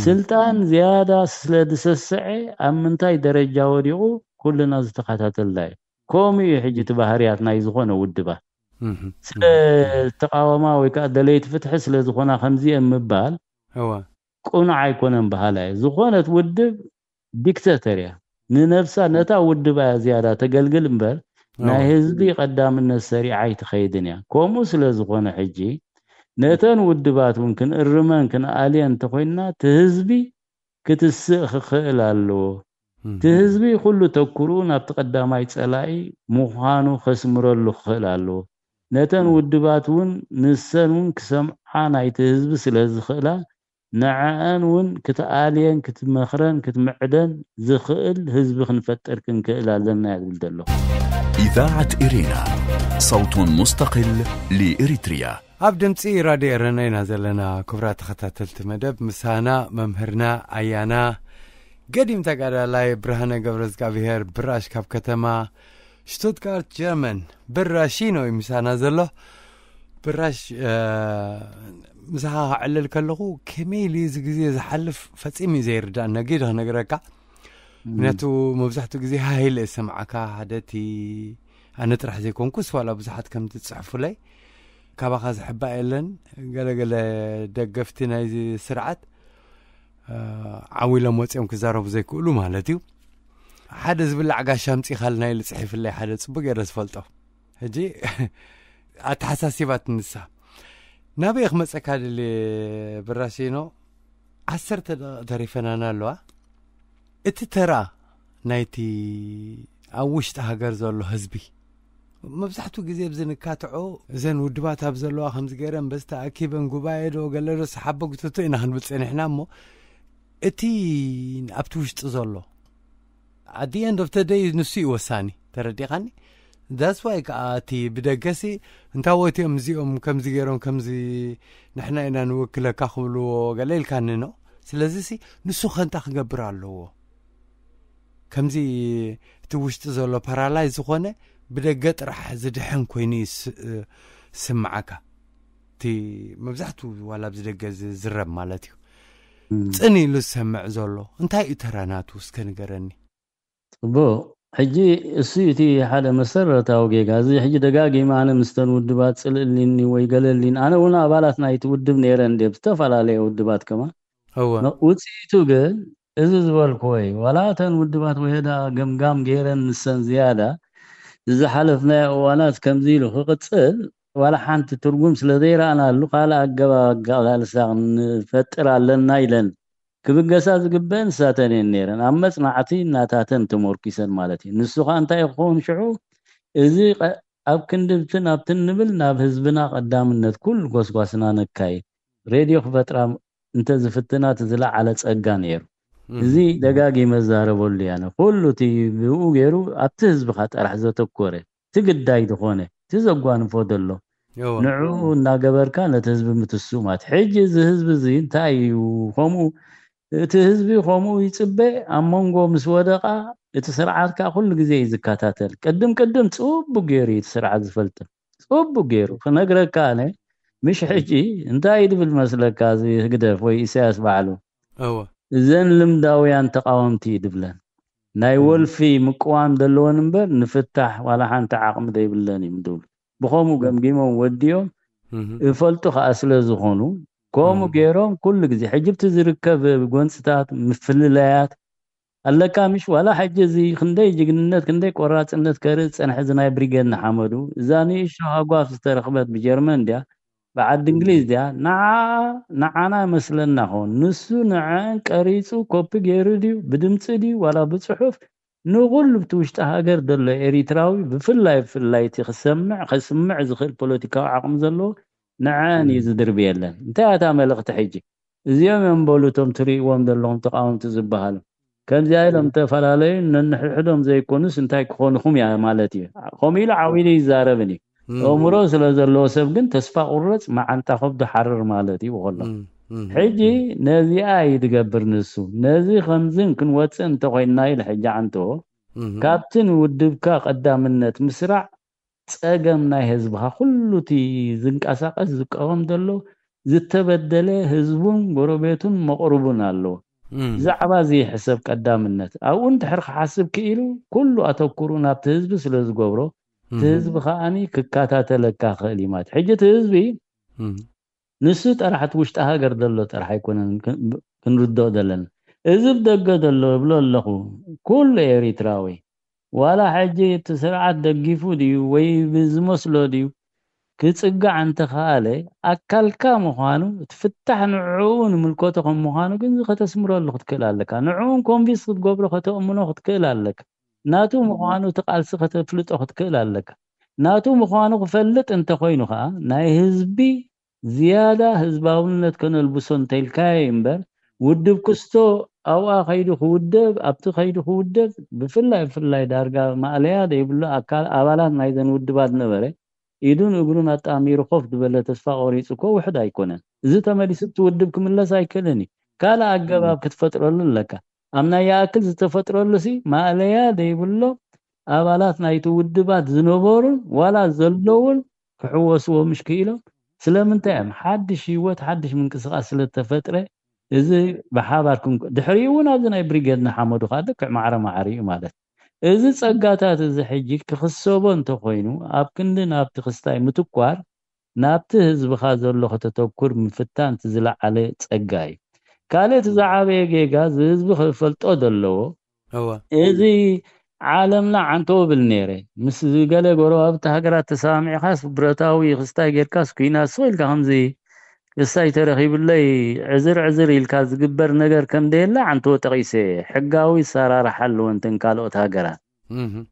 ስልጣን ዝያዳ ስለ ዝሰስዐ ኣብ ምንታይ ደረጃ ወዲቑ ኩልና ዝተኸታተልና እዩ። ከምኡ እዩ ሕጂ እቲ ባህርያት ናይ ዝኾነ ውድባት። ስለ ተቃወማ ወይ ከዓ ደለይቲ ፍትሒ ስለ ዝኾና ከምዚ እየን ምባል ቅኑዕ ኣይኮነን በሃላይ እየ። ዝኾነት ውድብ ዲክተተር እያ። ንነብሳ ነታ ውድባ እያ ዝያዳ ተገልግል እምበር ናይ ህዝቢ ቀዳምነት ሰሪዓ ኣይትኸይድን እያ። ከምኡ ስለ ዝኾነ ሕጂ ነተን ውድባት እውን ክንእርመን ክንኣልየን እንተኮይንና እቲ ህዝቢ ክትስእ ክኽእል ኣለዎ። እቲ ህዝቢ ኩሉ ተኩርኡ ናብቲ ቀዳማይ ጸላኢ ምዃኑ ከስምረሉ ክኽእል ኣለዎ። ነተን ውድባት እውን ንሰን እውን ክሰምዓ ናይቲ ህዝቢ ስለ ዝኽእላ ንዐኣን እውን ክትኣልየን ክትመኽረን ክትምዕደን ዝኽእል ህዝቢ ክንፈጥር ክንክእል ኣለና እያ ዝብል ዘሎ። إذاعة إرينا، صوت مستقل لإريتريا. ኣብ ድምፂ ራድዮ ኤረና ኢና ዘለና። ክቡራት ተኸታተልቲ መደብ፣ ምሳና መምህርና ኣያና ገዲም ተጋዳላይ ብርሃነ ገብረ እግዚኣብሔር ብራሽ ካብ ከተማ ሽቱትጋርት ጀርመን። ብራሺ ነው ምሳና ዘሎ። ብራሽ ምሳኻ ክዕልል ከለኹ ከመይ ኢሉ እዚ ግዜ ዝሓልፍ ፈፂሙ እዩ ዘይርዳእ። ነጊድ ክነግረካ፣ ምክንያቱ መብዛሕትኡ ግዜ ሃይለ እሰምዓካ፣ ሓደ እቲ ኣነ ጥራሕ ዘይኮንኩስ ዋላ ብዙሓት ከም ትፅሕፉለይ፣ ካባኻ ዝሕባእ የለን። ገለገለ ደገፍቲ ናይዚ ስርዓት ዓዊሎም ወፂኦም ክዛረቡ ዘይክእሉ ማለት እዩ። ሓደ ዝብላዕ ጋሻ ኣምፂኻልና ኢሉ ፅሒፍለይ ሓደ ፅቡቅ ገይረ ዝፈልጦ። ሕጂ ኣተሓሳሲባ ትንሳ ናበይ ክመፀካ ድል ብራሲኖ። ዓሰርተ ደቂቕ ተሪፈናና ኣለዋ። እቲ ተራ ናይቲ ኣብ ውሽጢ ሃገር ዘሎ ህዝቢ፣ መብዛሕትኡ ግዜ ኣብዚ ንካትዖ፣ እዘን ውድባት ኣብ ዘለዋ ከምዚ ገይረን በዚ ተኣኪበን ጉባኤ ዶ ገለ ዶ ሰሓቦ ግትቶ ኢና ክንብል ፀኒሕና። እሞ እቲ ኣብቲ ውሽጢ ዘሎ ኣዲ ኤንድ ኦፍ ተደይ ንሱ እዩ ወሳኒ። ተረዲኻኒ? ዳስ ዋይ ከዓ እቲ ብደገሲ እንታወት እዮም እዚኦም ከምዚ ገይሮም ከምዚ ንሕና ኢና ንወክለካ ክብልዎ ገለ ኢልካኒ ነው። ስለዚ ሲ ንሱ ከንታ ክገብር ኣለዎ። ከምዚ እቲ ውሽጢ ዘሎ ፓራላይዝ ዝኾነ ብደገ ጥራሕ ዝድሕን ኮይኑ ይስምዓካ። እቲ መብዛሕትኡ ዋላ ኣብዚ ደገ ዝዝረብ ማለት እዩ። ፅን ኢሉ ዝሰምዕ ዘሎ እንታይ እዩ ተራ ናቱ እስከ ንገረኒ። ጽቡቕ። ሕጂ እሱ እቲ ሓደ መሰረታዊ ጌጋ እዚ። ሕጂ ደጋጊመ ኣነ ምስተን ውድባት ጽልእሊኒ ወይ ገለሊን፣ ኣነ እውን ኣባላት ናይቲ ውድብ ነይረ እንደ ዝተፈላለየ ውድባት ከማን። እወ ውፅኢቱ ግን እዚ ዝበልክዎ እዩ። ዋላ እተን ውድባት ውሕዳ ገምጋም ገይረን ንሰን ዝያዳ ዝሓለፍናዮ እዋናት ከምዚ ኢሉ ክቕፅል ዋላ ሓንቲ ትርጉም ስለ ዘይረኣናሉ ካልእ ኣገባብ ኣገላልሳ ክንፈጥር ኣለና ኢለን ክብገሳ ዝግበአን ንሳተን እየን ነይረን። ኣብ መፅናዕቲ ናታተን ተሞርኪሰን ማለት እዩ። ንሱ ከዓ እንታይ ክኸውን ሽዑ እዚ ኣብ ክንድብትን ኣብትን ንብል ናብ ህዝብና ቀዳምነት ኩሉ ጎስጓስና ነካይድ። ሬድዮ ክፈጥራ እንተዝፍትና እቲ ዝለዓለ ፀጋ ነይሩ። እዚ ደጋጊመ ዛረበሉ እያ። ኩሉ እቲ ብኡ ገይሩ ኣብቲ ህዝብኻ ጥራሕ ዘተኮረ፣ እቲ ግዳይ ዝኾነ፣ እቲ ዘጓንፎ ዘሎ ንዕኡ እናገበርካ ነቲ ህዝቢ ምትስኡ ማለት። ሕጂ እዚ ህዝቢ እዚ እንታይ እዩ ከምኡ እቲ ህዝቢ ከምኡ ይፅበ። ኣብ መንጎ ምስ ወደቓ እቲ ስርዓት ከዓ ኩሉ ግዜ እዩ ዝከታተል። ቅድም ቅድም ፅቡቅ ገይሩ እዩ እቲ ስርዓት ዝፈልጥ፣ ፅቡቅ ገይሩ ክነግረካ። ኣነ ምሽ ሕጂ እንታይ ድብል መስለካ እዚ ህግደፍ ወይ ኢሳያስ ባዕሉ? እዘን ልምዳውያን ተቃወምቲ እዩ ድብለን። ናይ ወልፊ ምቅዋም ዘለወን እምበር ንፍታሕ ዋላ ሓንቲ ዓቕሚ ዘይብለን እዮም ድብሉ። ብኸምኡ ገምጊሞም ወዲኦም ይፈልጡ ከዓ ስለ ዝኾኑ ከምኡ ገይሮም ኩሉ ግዜ ሕጂ ብቲ ዝርከብ ጎንፅታት ምፍልላያት ኣለካ ምሽ ዋላ ሕጂ እዚ ክንደይ ጅግንነት ክንደይ ቆራፅነት ከርኢ ዝፀንሐ እዚ ናይ ብሪጌድ ንሓመዱ እዛ ንእሽቶ ሃጓፍ ዝተረኽበት ብጀርመን እንድያ ብዓዲ እንግሊዝ ድያ ንዓ ንዓና መስለና ኾን ንሱ ንዐን ቀሪፁ ኮፒ ገይሩ ድዩ ብድምፂ ድዩ ዋላ ብፅሑፍ ንኹሉ ብቲ ውሽጢ ሃገር ዘሎ ኤሪትራዊ ብፍላይ ብፍላይ እቲ ክሰምዕ ከስምዕ ዝኽእል ፖለቲካዊ ዓቕሚ ዘለዎ ንዐን እዩ ዝድርብየለን። እንታይ እታ መልእኽቲ ሕጂ? እዚኦም እዮም በሉ እቶም ትርእይዎም ዘለኹም ተቃወምቲ ዝበሃሉ ከምዚኣ ኢሎም ዝተፈላለዩ ነንሕድሕዶም ዘይኮኑስ እንታይ ክኾኑኹም እያ ማለት እዩ። ከምኡ ኢሉ ዓው ኢሉ ይዛረብን እዩ። ኣእምሮ ስለ ዘለዎ ሰብ ግን ተስፋ ቁረፅ መዓንጣ ከብዱ ሓርር ማለት እዩ ብኸሎ ሕጂ ነዚኣ እዩ ዝገብር ንሱ። ነዚ ከምዝን ክንወፅእ እንተኮይንና ኢሉ ሕጂ ዓንቶ ካብቲ ንውድብካ ቀዳምነት ምስራዕ ፀገም ናይ ህዝብኻ ኩሉ እቲ ዝንቀሳቀስ ዝቃወም ዘሎ ዝተበደለ ህዝቡን ጎረቤቱን መቕርቡን ኣለዎ። ብዛዕባ እዚ ይሕሰብ ቀዳምነት ኣብኡ እንድሕር ክሓስብ ክኢሉ ኩሉ ኣተኩሩ ናብቲ ህዝቢ ስለ ዝገብሮ እቲ ህዝቢ ከዓኒ ክከታተለካ ክእል እዩ ማለት ሕጂ እቲ ህዝቢ ንሱ ጠራሕ እቲ ውሽጢ ሃገር ዘሎ ጠራሕ ኣይኮነን ክንርድኦ ዘለና። እዚ ብደገ ዘሎ እብሎ ኣለኹ ኩሉ ኤሪትራዊ ዋላ ሕጂ እቲ ስርዓት ደጊፉ ድዩ ወይ ብዝመስሎ ድዩ ክፅጋዕ እንተኸኣለ ኣካልካ ምዃኑ እቲ ፍታሕ ንዕኡ ንምልከቶ ከም ምዃኑ ግን እዚ ከተስምረሉ ክትክእል ኣለካ። ንዕኡን ኮንቪንስ ክትገብሮ ከተእምኖ ክትክእል ኣለካ። ናቱ ምዃኑ እቲ ቃልሲ ከተፍልጦ ክትክእል ኣለካ። ናቱ ምዃኑ ክፈልጥ እንተኮይኑ ከዓ ናይ ህዝቢ ዝያዳ ህዝባውነት ከነልብሶ እንተልካዮ እምበር ውድብ ክስቶ ኣብኣ ከይዱ ክውደብ ኣብቲ ከይዱ ክውደብ ብፍላይ ብፍላይ ዳርጋ ማእለያ ዘይብሉ ኣካል ኣባላት ናይዘን ውድባት ነበረ ኢዱን እግሩን ኣጣሚሩ ኮፍ ዝበለ ተስፋ ቆሪፁ እኮ ውሕድ ኣይኮነን። እዚ ተመሊሱ እቲ ውድብ ክምለስ ኣይክእልን እዩ። ካልእ ኣገባብ ክትፈጥረሉ ኣለካ። ኣብ ናይ ይኣክል ዝተፈጥረሉ ሲ ማእለያ ዘይብሎ ኣባላት ናይቲ ውድባት ዝነበሩን ዋላ ዘለውን ክሕወስዎ ምሽ ክኢሎም ስለምንታይ እዮም ሓድሽ ህይወት ሓድሽ ምንቅስቃስ ስለተፈጥረ እዚ ብሓባር ድሕሪኡ እውን ኣብዚ ናይ ብሪገድ ንሓመዱ ከዓ ልክዕ ማዕረ ማዕሪ እዩ ማለት እዚ ጸጋታት እዚ ሕጂ ክኽሰቦ እንተኮይኑ ኣብ ክንዲ ናብቲ ክስታይ ምትኳር ናብቲ ህዝብኻ ዘሎ ከተተኩር ምፍታን እቲ ዝለዓለ ጸጋ እዩ። ካልእ እቲ ዝዓበየ ጌጋ እዚ ህዝቢ ክፈልጦ ዘለዎ እወ እዚ ዓለምና ዓንተው ብል ነይረ ምስ ገለ ጎረባብቲ ሃገራት ተሰማሚዕካስ ብረታዊ ክስታይ ጌርካስ ኩናት ስቕ ኢልካ ከምዚ ክስታይ ተረኺብለይ ዕዝር ዕዝር ኢልካ ዝግበር ነገር ከም ደየለ ዓንተው ጠቒሰ ሕጋዊ ሰራርሓ ኣለወንትን ካልኦት ሃገራት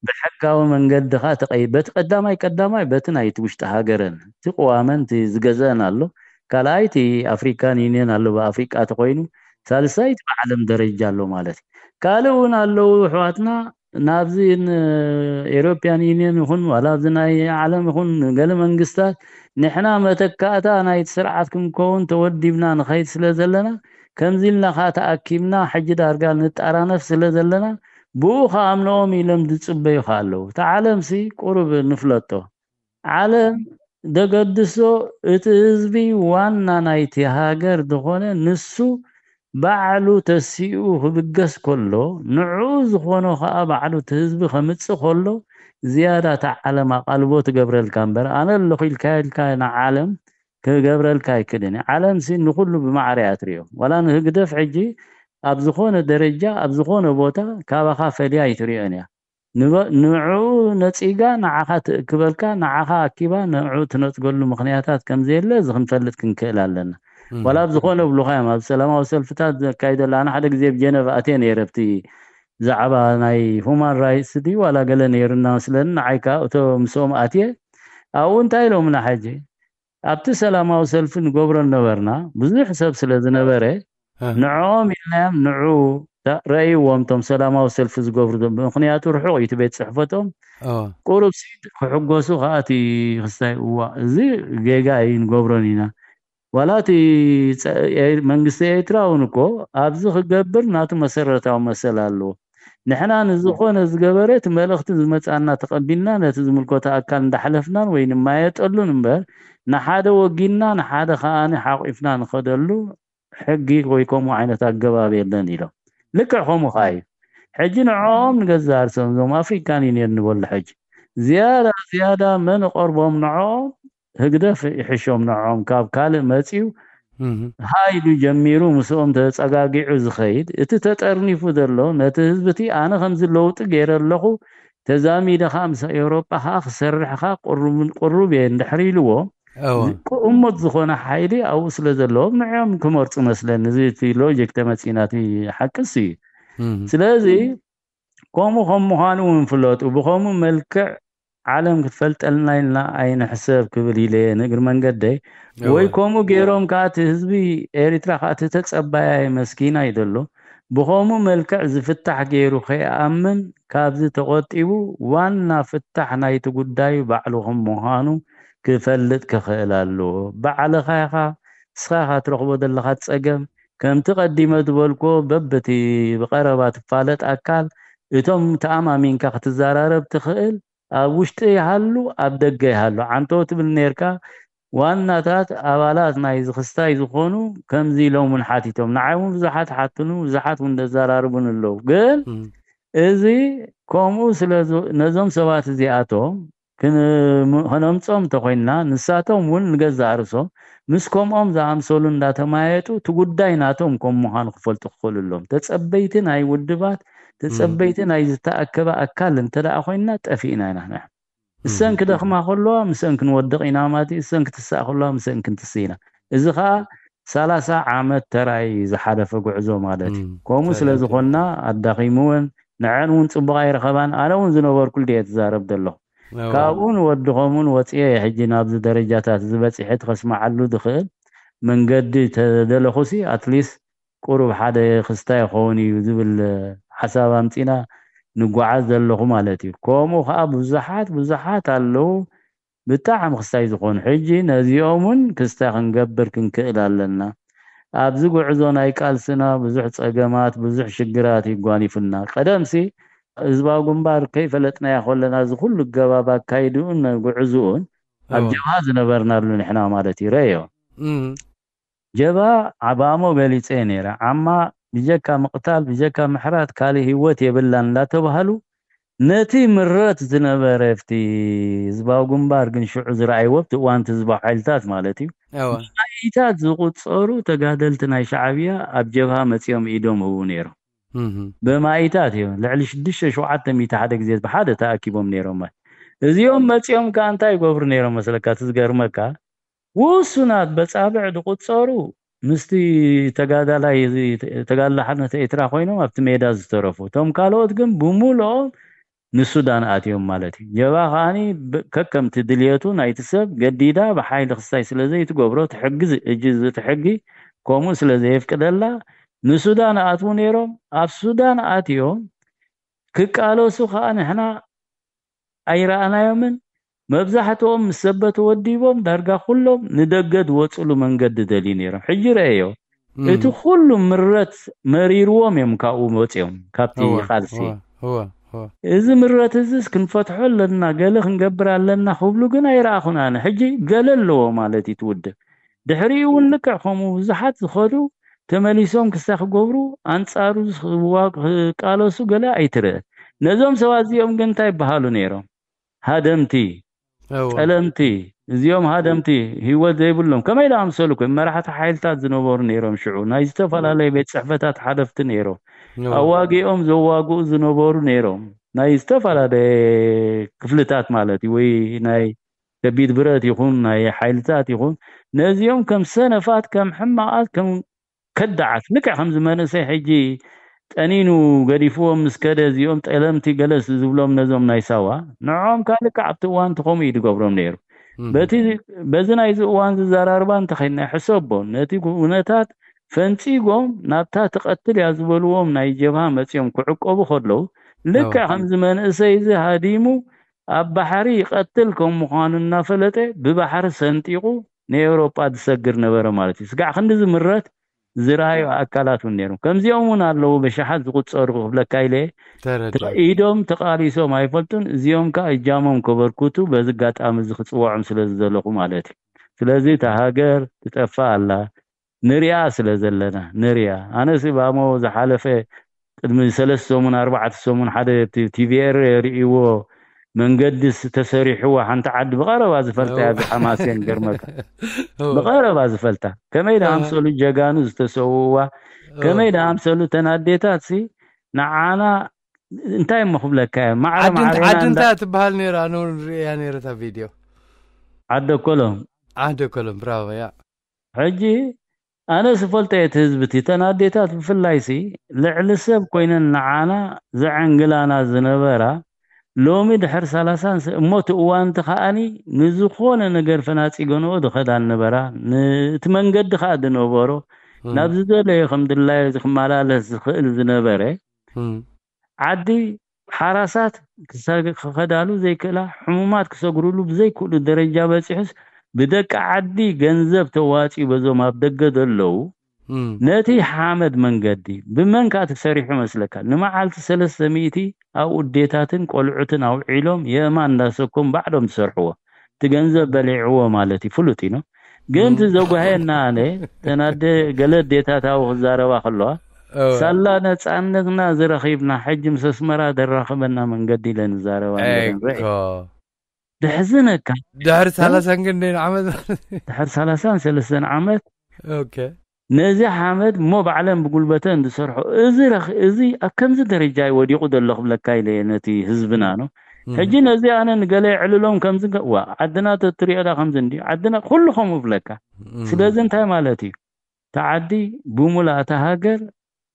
ብሕጋዊ መንገዲ ከዓ ተቀይ በቲ ቀዳማይ ቀዳማይ በቲ ናይቲ ውሽጢ ሃገረን እቲ ቅዋመን እቲ ዝገዘአን ኣሎ ካልኣይ እቲ ኣፍሪካን ዩኒየን ኣሎ ብኣፍሪቃ ተኮይኑ ሳልሳይ እቲ ብዓለም ደረጃ ኣሎ ማለት እዩ ካልእ እውን ኣለዉ ኣሕዋትና ናብዚ ኤሮፒያን ዩኒየን ይኹን ዋላ ኣብዚ ናይ ዓለም ይኹን ገለ መንግስታት ንሕና መተካእታ ናይቲ ስርዓት ክንከውን ተወዲብና ንኸይድ ስለ ዘለና ከምዚ ኢልና ከዓ ተኣኪብና ሕጂ ዳርጋ ንጣራነፍ ስለ ዘለና ብኡ ከኣምንኦም ኢሎም ዝጽበዩ ከኣ ኣለዉ። እቲ ዓለምሲ ቁሩብ ንፍለጦ። ዓለም ደገድሶ እቲ ህዝቢ ዋና ናይቲ ሃገር ዝኾነ ንሱ ባዕሉ ተሲኡ ክብገስ ከሎ ንዕኡ ዝኾኖ ከኣ ባዕሉ እቲ ህዝቢ ከምጽእ ከሎ ዝያዳ እታ ዓለም ኣቓልቦ ትገብረልካ እምበር ኣነ ኣለኹ ኢልካ ኢልካ ንዓለም ክገብረልካ ኣይክእልን እዩ። ዓለምሲ ንኹሉ ብማዕረ እያ ትሪኦ። ዋላ ንህግደፍ ሕጂ ኣብ ዝኾነ ደረጃ ኣብ ዝኾነ ቦታ ካባኻ ፈልያ ኣይትሪኦን እያ። ንዑ ነፂጋ ንዓኻ ትእክበልካ ንዓኻ ኣኪባ ንዑ ትነፅገሉ ምኽንያታት ከምዘየለ እዚ ክንፈልጥ ክንክእል ኣለና። ዋላ ኣብ ዝኾነ ብሉኻ እዮም ኣብ ሰላማዊ ሰልፍታት ዘካይደሉ ኣነ ሓደ ግዜ ብጀነቭ ኣትየ ነይረ ብቲ ብዛዕባ ናይ ሁማን ራይትስ ድዩ ዋላ ገለ ነይሩ እናመስለኒ ንዓይ ከዓ እቶ ምስኦም ኣትየ ኣብኡ እንታይ ኢሎምና ሕጂ ኣብቲ ሰላማዊ ሰልፊ ንገብሮ ነበርና ብዙሕ ሰብ ስለ ዝነበረ ንዕኦም ኢልናዮም ንዑ ረእይዎም ቶም ሰላማዊ ሰልፊ ዝገብሩ ምክንያቱ ርሑቕ እዩ ቤት ፅሕፈቶም ቁሩብ ክሕጎሱ ከኣቲ ክስታይ እዋ እዚ ጌጋ እዩ ንገብሮን ኢና ዋላ እቲ መንግስቲ ኤርትራ እውን እኮ ኣብዚ ክገብር ናቱ መሰረታዊ መሰል ኣለዎ ንሕና ንዝኾነ ዝገበረ እቲ መልእኽቲ ዝመፅኣና ተቐቢልና ነቲ ዝምልከቶ ኣካል እንዳሕለፍናን ወይ ንማየጠሉን እምበር ንሓደ ወጊንና ንሓደ ከኣ ሓቂፍና ንኸደሉ ሕጊ ወይ ከምኡ ዓይነት ኣገባብ የለን ኢሎም ልክዕ ከምኡ ከኣ እዩ ሕጂ ንዕኦም ንገዛእ ርእሶም እዞም ኣፍሪካን ዩኒየን ንበሉ ሕጂ ዝያዳ ዝያዳ መን ቀርቦም ንዕኦም ህግደፍ ይሕሾም ንዕኦም ካብ ካልእ መፂኡ ሃይሉ ጀሚሩ ምስኦም ተፀጋጊዑ ዝኸይድ እቲ ተጠርኒፉ ዘሎ ነቲ ህዝቢ እቲ ኣነ ከምዚ ለውጢ ገይረ ኣለኹ ተዛሚደ ከዓ ምስ ኤውሮጳ ከዓ ክሰርሕ ከዓ ቁሩብ እየ እንድሕር ኢልዎ እሞት ዝኾነ ሓይሊ ኣብኡ ስለ ዘለዎም ንዕኦም ክመርፁ መስለኒ እዚ እቲ ሎጂክ ተመፂና እቲ ሓቅስ እዩ ስለዚ ከምኡ ከም ምዃኑ እውን ፍለጡ ብከምኡ መልክዕ ዓለም ክትፈልጠልና ኢልና ኣይንሕሰብ ክብል ኢለ ንእግሪ መንገደይ ወይ ከምኡ ገይሮም ከዓ እቲ ህዝቢ ኤሪትራ ከዓ እቲ ተፀባያይ መስኪና እዩ ዘሎ ብከምኡ መልክዕ ዝፍታሕ ገይሩ ከይኣምን ካብዚ ተቆጢቡ ዋና ፍታሕ ናይቲ ጉዳዩ ባዕሉ ከም ምዃኑ ክፈልጥ ክኽእል ኣለዎ ባዕልኻ ኢኻ ንስኻ ኢኻ ትረኽቦ ዘለኻ ፀገም ከምቲ ቀዲመ ዝበልክዎ በብቲ ብቐረባ ትፋለጥ ኣካል እቶም ተኣማሚንካ ክትዘራረብ ትኽእል ኣብ ውሽጢ ይሃሉ ኣብ ደገ ይሃሉ ዓንቶ ትብል ነርካ ዋናታት ኣባላት ናይ ዝኽስታይ ዝኾኑ ከምዚ ኢሎም እውን ሓቲቶም ንዓይ እውን ብዙሓት ሓትኑ ብዙሓት እውን ዘዘራርቡን ኣለዉ ግን እዚ ከምኡ ስለ ነዞም ሰባት እዚኣቶም ከነምጾም እንተኾይንና ንሳቶም እውን ንገዛእ ርእሶም ምስ ከምኦም ዝኣምሰሉ እንዳተማየጡ እቲ ጉዳይ ናቶም ከም ምዃኑ ክፈልጡ ክኽእሉ ኣለዎም። ተጸበይቲ ናይ ውድባት፣ ተጸበይቲ ናይ ዝተኣከበ ኣካል እንተ ደኣ ኮይንና ጠፊእና ኢና ንሕና። እሰን ክደኽማ ከለዋ ምስአን ክንወድቕ ኢና ማለት እዩ። እሰን ክትስኣ ከለዋ ምስአን ክንትስእ ኢና። እዚ ኸኣ ሰላሳ ዓመት ተራእዩ ዝሓለፈ ጉዕዞ ማለት እዩ። ከምኡ ስለ ዝኾንና ኣዳኺሙ እውን ንዐን እውን ጽቡቕ ኣይረኸባን። ኣነ እውን ዝነበርኩሉ ድየ ትዛረብ ዘለኹ። ካብኡን ወድኾምን ወፅየ ሕጂ ናብዚ ደረጃታት ዝበፅሐ ከስማዓሉ ዝኽእል መንገዲ ተደለኹሲ ኣትሊስት ቁሩብ ሓደ ክስታይ ይኸውን እዩ ዝብል ሓሳብ ኣምፂና ንጓዓዝ ዘለኹ ማለት እዩ። ከምኡ ከዓ ብዙሓት ብዙሓት ኣለዉ ብጣዕሚ ክስታይ ዝኾኑ። ሕጂ ነዚኦም እውን ክስታይ ክንገብር ክንክእል ኣለና። ኣብዚ ጉዕዞ ናይ ቃልስና ብዙሕ ፀገማት ብዙሕ ሽግራት ይጓኒፉና። ቀደምሲ ህዝባዊ ግንባር ከይፈለጥናያ ከለና እዚ ኩሉ ገባብ ኣካይድኡን ጉዕዝኡን ኣብ ጀብሃ ዝነበርናሉ ንሕና ማለት እዩ። ረዮ ጀባ ዓባሞ ገሊፀ ነይረ። ዓማ ብጀካ ምቕታል ብጀካ ምሕራት ካልእ ህይወት የብላን እንዳተባሃሉ ነቲ ምረት ዝነበረ ኣብቲ ህዝባዊ ግንባር ግን ሽዑ ዝረኣይዎ ኣብቲ እዋንቲ ህዝባዊ ሓይልታት ማለት እዩ ብማኢታት ዝቁፀሩ ተጋደልቲ ናይ ሻዕብያ ኣብ ጀብሃ መፂኦም ኢዶም ህቡ ነይሮም። ብማኢታት እዮም ልዕሊ ሽዱሽተ ሸውዓተ ሚእቲ ሓደ ግዜ ብሓደ ተኣኪቦም ነይሮም። እዚኦም መፂኦም ከዓ እንታይ ይገብሩ ነይሮም መስለካ? እቲ ዝገርመካ ውሱናት በፃብዕ ዝቁፀሩ ምስቲ ተጋዳላይ ተጋድሎ ሓርነት ኤርትራ ኮይኖም ኣብቲ ሜዳ ዝተረፉ። እቶም ካልኦት ግን ብሙሉኦም ንሱዳን ኣትዮም ማለት እዩ። ጀባ ከዓኒ ከከምቲ ድልየቱ ናይቲ ሰብ ገዲዳ ብሓይሊ ክስታይ ስለ ዘይትገብሮ ትሕጊ እዚ ሕጊ ከምኡ ስለ ዘየፍቅደላ ንሱዳን ኣትዉ ነይሮም። ኣብ ሱዳን ኣትዮም ክቃለሱ ከዓ ንሕና ኣይረኣናዮምን። መብዛሕትኦም ምስ ሰበ ተወዲቦም ዳርጋ ኩሎም ንደገ ዝወፅሉ መንገዲ ደልዩ ነይሮም። ሕጂ ረአዮ እቲ ኩሉ ምረት መሪርዎም እዮም ካብኡ ወፅኦም ካብቲ ቃልሲ። እዚ ምረት እዚስ ክንፈትሖ ኣለና ገለ ክንገብር ኣለና ክብሉ ግን ኣይረኣኹን ኣነ። ሕጂ ገለ ኣለዎ ማለት እዩ ትውድብ። ድሕሪኡ እውን ልክዕ ከምኡ ብዙሓት ዝኸዱ ተመሊሶም ክስታይ ክገብሩ ኣንፃሩ ክቃለሱ ገለ ኣይትርእ። ነዞም ሰባት እዚኦም ግን እንታይ ይበሃሉ ነይሮም? ሃደምቲ፣ ጠለምቲ። እዚኦም ሃደምቲ ህይወት ዘይብሎም ከመይ ዝኣምሰሉ ኮ መራሕቲ ሓይልታት ዝነበሩ ነይሮም። ሽዑ ናይ ዝተፈላለዩ ቤት ፅሕፈታት ሓለፍቲ ነይሮም። ኣዋጊኦም ዘዋግኡ ዝነበሩ ነይሮም ናይ ዝተፈላለየ ክፍልታት ማለት እዩ ወይ ናይ ከቢድ ብረት ይኹን ናይ ሓይልታት ይኹን ነዚኦም ከም ሰነፋት ከም ሕማቓት ከም ከዳዓት ልክዕ ከምዚ መንእሰይ ሕጂ ጠኒኑ ገዲፍዎም ምስ ከደ እዚኦም ጠለምቲ ገለስ ዝብሎም ነዞም ናይ ሳዋ ንዖም ከዓ ልክዕ ኣብቲ እዋን እቲ ከምኡ እዩ ዝገብሮም ነይሩ። በዚ ናይዚ እዋን ዝዘራርባ እንተኸይድና ሕሰቦ ነቲ ኩነታት ፈንፂጎም ናብታ ትቐትል እያ ዝበልዎም ናይ ጀብሃ መፂኦም ክዕቀቡ ከለዉ ልክዕ ከምዚ መንእሰይ እዚ ሃዲሙ ኣብ ባሕሪ ይቐትል ከም ምዃኑ እናፈለጠ ብባሕሪ ሰንጢቑ ንኤውሮጳ ዝሰግር ነበረ ማለት እዩ። ስጋዕ ክንዲ ዝምረት ዝረኣዩ ኣካላት እውን ነይሮም። ከምዚኦም እውን ኣለዉ ብሽሓት ዝቁፀሩ ክብለካ ኢለ። ኢዶም ተቃሊሶም ኣይፈልጡን። እዚኦም ከዓ እጃሞም ከበርክቱ በዚ ኣጋጣሚ እዚ ክፅወዖም ስለ ዝደለኹ ማለት እዩ። ስለዚ እታ ሃገር ትጠፍእ ኣላ። ንሪኣ ስለ ዘለና ንሪኣ። ኣነስ ባሞ ዝሓለፈ ቅድሚ ሰለስተ ሰሙን ኣርባዕተ ሰሙን ሓደ ቲቪኤር ርእይዎ መንገዲ ተሰሪሕዎ ሓንቲ ዓዲ ብቐረባ ዝፈልጣ እያ። ዝሓማሴን ገርመካ ብቐረባ ዝፈልጣ ከመይ ዝኣምሰሉ ጀጋኑ ዝተሰውዋ ከመይ ዝኣምሰሉ ተናዴታት ሲ ንዓና እንታይ እሞ ክብለካ እየ ማዕረ ማዕረ ዓዲ እንታይ ትበሃል ነይራ ኖ ርእያ ነይረታ ቪድዮ ዓደ ኮሎም ዓደ ኮሎም ብራቮ ያ ሕጂ ኣነ ዝፈልጦ እየ እቲ ህዝቢ እቲ እተን ኣዴታት ብፍላይ ሲ ልዕሊ ሰብ ኮይነን ንዓና ዘዐንግላና ዝነበራ ሎሚ ድሕሪ ሰላሳን እሞ እቲ እዋን እቲ ከዓኒ ንዝኾነ ነገር ፈናፂገንኦ ዝኸዳ ነበራ እቲ መንገዲ ከዓ ዝነበሮ ናብ ዝደለየ ከም ድላዮ ክመላለስ ዝኽእል ዝነበረ ዓዲ ሓራሳት ክኸዳሉ ዘይክእላ፣ ሕሙማት ክሰግሩሉ ብዘይክእሉ ደረጃ በጺሑስ ብደቂ ዓዲ ገንዘብ ተዋጺኡ በዞም ኣብ ደገ ዘለዉ ነቲ ሓመድ መንገዲ ብመን ከኣ ተሰሪሑ መስለካ? ንመዓልቲ ሰለስተ ሚእቲ ኣኡዴታትን ቆልዑትን ኣውዒሎም የእማን እንዳሰኮም ባዕሎም ዝሰርሕዎ። እቲ ገንዘብ በሊዕዎ ማለት እዩ ፍሉጥ እዩ። ግን እቲ ዘጓሃየና ኣነ እተን ኣደ ገለ ኣዴታት ኣብኡ ክዛረባ ከለዋ ሳላ ነፃነትና ዝረኺብና ሕጂ ምስ ኣስመራ ዘራኽበና መንገዲ ኢለን ዝዛረባ ነይረን። ርእ ደሕዝነካ ድሕሪ ሰላሳን ክንደይን ዓመት ድሕሪ ሰላሳን ሰለስተን ዓመት ነዚ ሓመድ እሞ ባዕለን ብጉልበተን ዝሰርሖ እዚ ረኽ እዚ ኣብ ከምዚ ደረጃ እዩ ወዲቑ ዘሎ ክብለካ ኢለ እየ ነቲ ህዝብና ነው። ሕጂ ነዚ ኣነ ንገለ የዕልሎም ከምዚ ዋ ዓድና ተትሪኦ ዳ ከምዚ እንዲ ዓድና ኩሉ ከምኡ ብለካ። ስለዚ እንታይ ማለት እዩ? እታ ዓዲ ብሙላ እታ ሃገር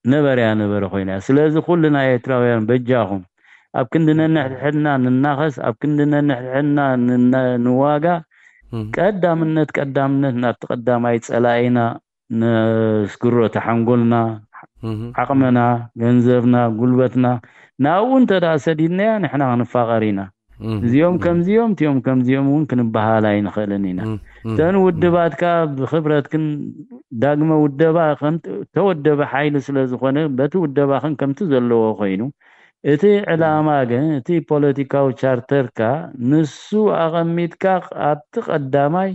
ነበረ እያ ነበረ ኮይና እያ። ስለዚ ኩልና ኤርትራውያን በጃኹም ኣብ ክንዲ ነንሕድሕድና ንናኸስ፣ ኣብ ክንዲ ነንሕድሕድና ንና- ንዋጋ፣ ቀዳምነት ቀዳምነት ናብቲ ቀዳማይ ጸላኢና ነስግሮ። ተሓንጎልና፣ ዓቕምና፣ ገንዘብና፣ ጉልበትና ናብኡ እንተ ደኣ ሰዲድናዮ ንሕና ክንፋቐር ኢና። እዚኦም ከምዚኦም፣ እቲኦም ከምዚኦም እውን ክንበሃል ኣይንኽእልን ኢና። እተን ውድባት ከኣ ብኽብረትክን ዳግመ ውደባ ከም ተወደበ ሓይሊ ስለ ዝኾነ በቲ ውደባኽን ከምቲ ዘለዎ ኮይኑ እቲ ዕላማ ግን እቲ ፖለቲካዊ ቻርተርካ ንሱ ኣቐሚጥካ ኣብቲ ቀዳማይ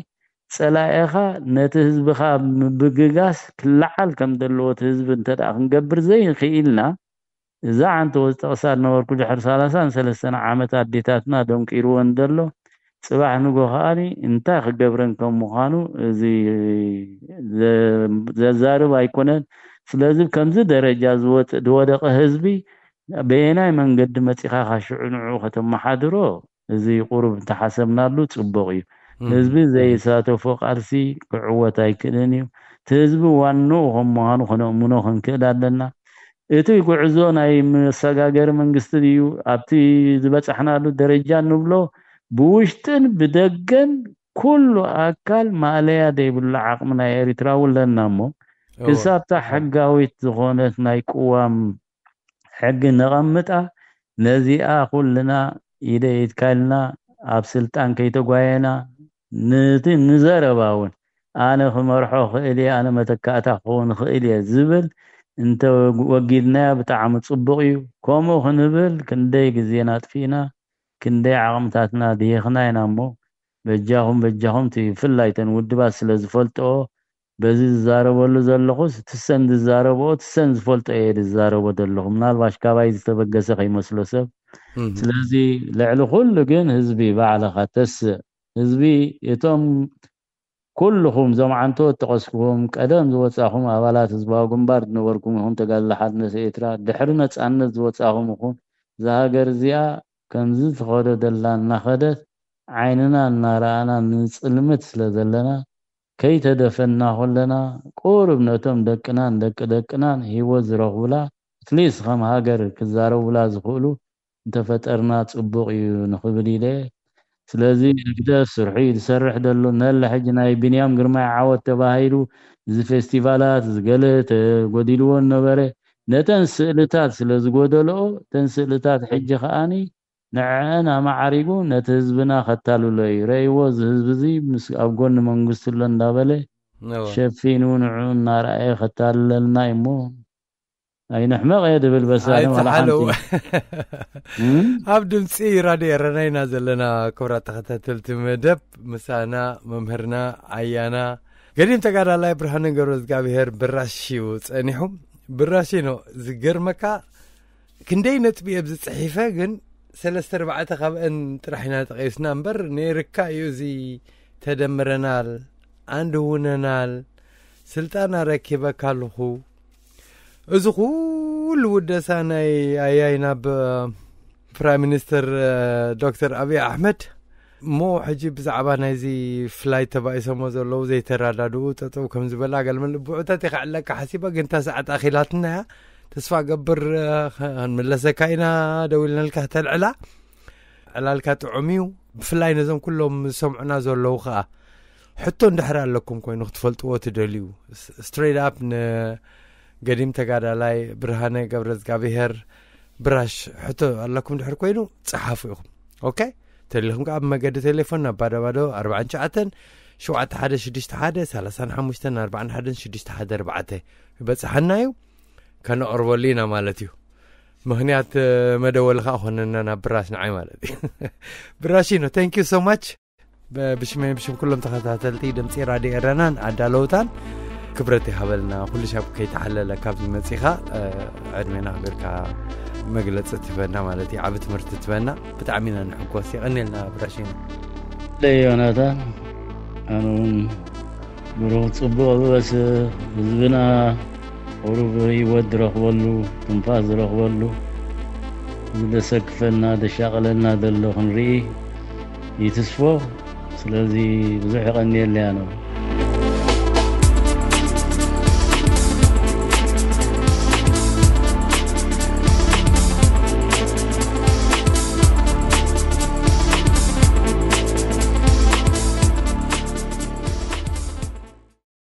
ጸላኤኻ ነቲ ህዝብኻ ምብግጋስ ክለዓል ከም ዘለዎ እቲ ህዝቢ እንተ ደኣ ክንገብር ዘይኽኢልና እዛ ዓንተ ወዚ ጠቕሳ ዝነበርኩ ድሕሪ ሰላሳን ሰለስተን ዓመት ኣዴታትና ደንቂርወን ዘሎ ጽባሕ ንጎ ከኣኒ እንታይ ክገብረን ከም ምዃኑ እዚ ዘ- ዘዛርብ ኣይኮነን። ስለዚ ከምዚ ደረጃ ዝወጽእ ዝወደቐ ህዝቢ በየናይ መንገዲ መጺኻ ካብ ሽዑ ንዕኡ ከተመሓድሮ እዚ ቁሩብ እንተሓሰብናሉ ጽቡቕ እዩ። ህዝቢ ዘይሳተፎ ቃልሲ ክዕወት ኣይክእልን እዩ። እቲ ህዝቢ ዋንኡ ከም ምዃኑ ከነእምኖ ክንክእል ኣለና። እቲ ጉዕዞ ናይ መሰጋገሪ መንግስቲ ድዩ ኣብቲ ዝበጻሕናሉ ደረጃ ንብሎ ብውሽጥን ብደገን ኩሉ ኣካል ማእለያ ዘይብሉ ዓቕሚ ናይ ኤሪትራ እውን ኣለና እሞ ክሳብታ ሕጋዊት ዝኾነት ናይ ቅዋም ሕጊ ነቐምጣ። ነዚኣ ኩልና ኢደ ኢድካ ኢልና ኣብ ስልጣን ከይተጓየና ነቲ ንዘረባ እውን ኣነ ክመርሖ ክእል እየ ኣነ መተካእታ ክኸውን ክእል እየ ዝብል እንተ ወጊድናዮ ብጣዕሚ ጽቡቕ እዩ። ከምኡ ክንብል ክንደይ ግዜና ኣጥፊእና ክንደይ ዓቕምታትና ድሂኽና ኢና እሞ በጃኹም በጃኹም እቲ ብፍላይ እተን ውድባት ስለ ዝፈልጥኦ በዚ ዝዛረበሉ ዘለኹስ ትሰን ዝዛረብኦ ትሰን ዝፈልጦ እየ ዝዛረቦ ዘለኹ ምናልባሽ ካባይ ዝተበገሰ ከይመስሎ ሰብ ስለዚ ልዕሊ ኩሉ ግን ህዝቢ ባዕልኻ ተስእ ህዝቢ እቶም ኩልኹም እዞም ዓንተወት ጠቐስኩዎም ቀደም ዝወፃኹም ኣባላት ህዝባዊ ግንባር ዝነበርኩም ይኹን ተጋድሎ ሓርነት ኤርትራ ድሕሪ ነፃነት ዝወፃኹም ይኹን እዛ ሃገር እዚኣ ከምዚ ትኸዶ ደላ እናኸደት ዓይንና እናረኣና ንፅልምት ስለ ዘለና ከይተደፈና ከለና ቁሩብ ነቶም ደቅናን ደቂ ደቅናን ሂወት ዝረኽቡላ ኣትሊስት ከም ሃገር ክዛረቡላ ዝኽእሉ እንተፈጠርና ፅቡቕ እዩ ንኽብል ኢለ ስለዚ ህግደፍ ስርሑ እዩ ዝሰርሕ ዘሎ ነለ ሕጂ ናይ ቢንያም ግርማይ ዓወት ተባሂሉ እዚ ፌስቲቫላት ዝገለ ተጎዲልዎ ነበረ ነተን ስእልታት ስለ ዝጎደልኦ እተን ስእልታት ሕጂ ከዓኒ ንዐአን ኣማዓሪጉ ነቲ ህዝብና ከታልሎ እዩ ረእይዎ እዚ ህዝቢ እዚ ምስ ኣብ ጎኒ መንግስቱ ኣሎ እንዳበለ ሸፊኑ ንዑ እናረኣየ ከታልለልና እሞ ኣይንሕመቕ እየ ድብል በሳለም ኣይተሓለው ኣብ ድምፂ ራድዮ ኤረና ኢና ዘለና ክብራት ተኸታተልቲ መደብ ምሳና መምህርና ኣያና ገዲም ተጋዳላይ ብርሃነ ገብረ እግዚኣብሔር ብራሽ እዩ ፀኒሑ ብራሽ ነው ዝገርመካ ክንደይ ነጥቢ እየ ዝፅሒፈ ግን ሰለስተ ኣርባዕተ ካብአን ጥራሕ ኢና ጠቂስና እምበር ነይርካ እዩ እዚ ተደምረናል ኣንድ ሁነናል ስልጣን ኣረኪበካ ኣለኹ እዚ ኩሉ ውደሳ ናይ ኣያይ ናብ ፕራይም ሚኒስተር ዶክተር ኣብይ ኣሕመድ እሞ ሕጂ ብዛዕባ ናይዚ ፍላይ ተባኢሶሞ ዘለዉ ዘይተረዳድኡ ጠጠው ከም ዝበላ ገልመል ብዑታት የካዕለካ ሓሲባ ግን እታ ሰዓት ኣኺላትና እያ ተስፋ ገብር ክንምለሰካ ኢና ደዊልናልካ ተልዕላ ዕላልካ ጥዑም እዩ ብፍላይ ነዞም ኩሎም ዝሰምዑና ዘለዉ ከዓ ሕቶ እንድሕር ኣለኩም ኮይኑ ክትፈልጥዎ ትደልዩ ስትሬት ኣፕ ንገዲም ተጋዳላይ ብርሃነ ገብረ እግዚኣብሄር ብራሽ ሕቶ ኣለኩም ድሕር ኮይኑ ፀሓፉ ኢኹም ኦኬ ተሊኹም ከዓ ብመገዲ ቴሌፎን ናብ ባዶ ባዶ ኣርባዕን ትሽዓተን ሸውዓተ ሓደ ሽዱሽተ ሓደ ሰላሳን ሓሙሽተን ኣርባዕን ሓደን ሽዱሽተ ሓደ ኣርባዕተ ይበፅሓና እዩ ከነቕርበሉ ኢና ማለት እዩ ምኽንያት መደወሊ ከዓ ኮነና ናብ ብራሽ ንዓይ ማለት እዩ ብራሽ ነው thank you so much ብሽመይ ብሽም ኩሎም ተኸታተልቲ ድምፂ ራድዮ ኤረናን ኣዳለውታን ክብረት ይሃበልና ኩሉ ሻብ ከይተሓለለ ካብ ዝመፂኻ ዕድሜና ክብርካ መግለፂ ትህበና ማለት እዩ ዓብ ትምህርቲ ትህበና ብጣዕሚ ኢና ንሕጎስ የቐኒልና ብራሽን ዮናታን ኣነ እውን ብሩኽ ፅቡቕ ዝበስ ህዝብና ቁሩብ ህይወት ዝረኽበሉ ትንፋስ ዝረኽበሉ ዝደሰክፈና ደሻቐለና ዘሎ ክንርኢ ይትስፎ ስለዚ ብዙሕ ይቐንየለያ ነው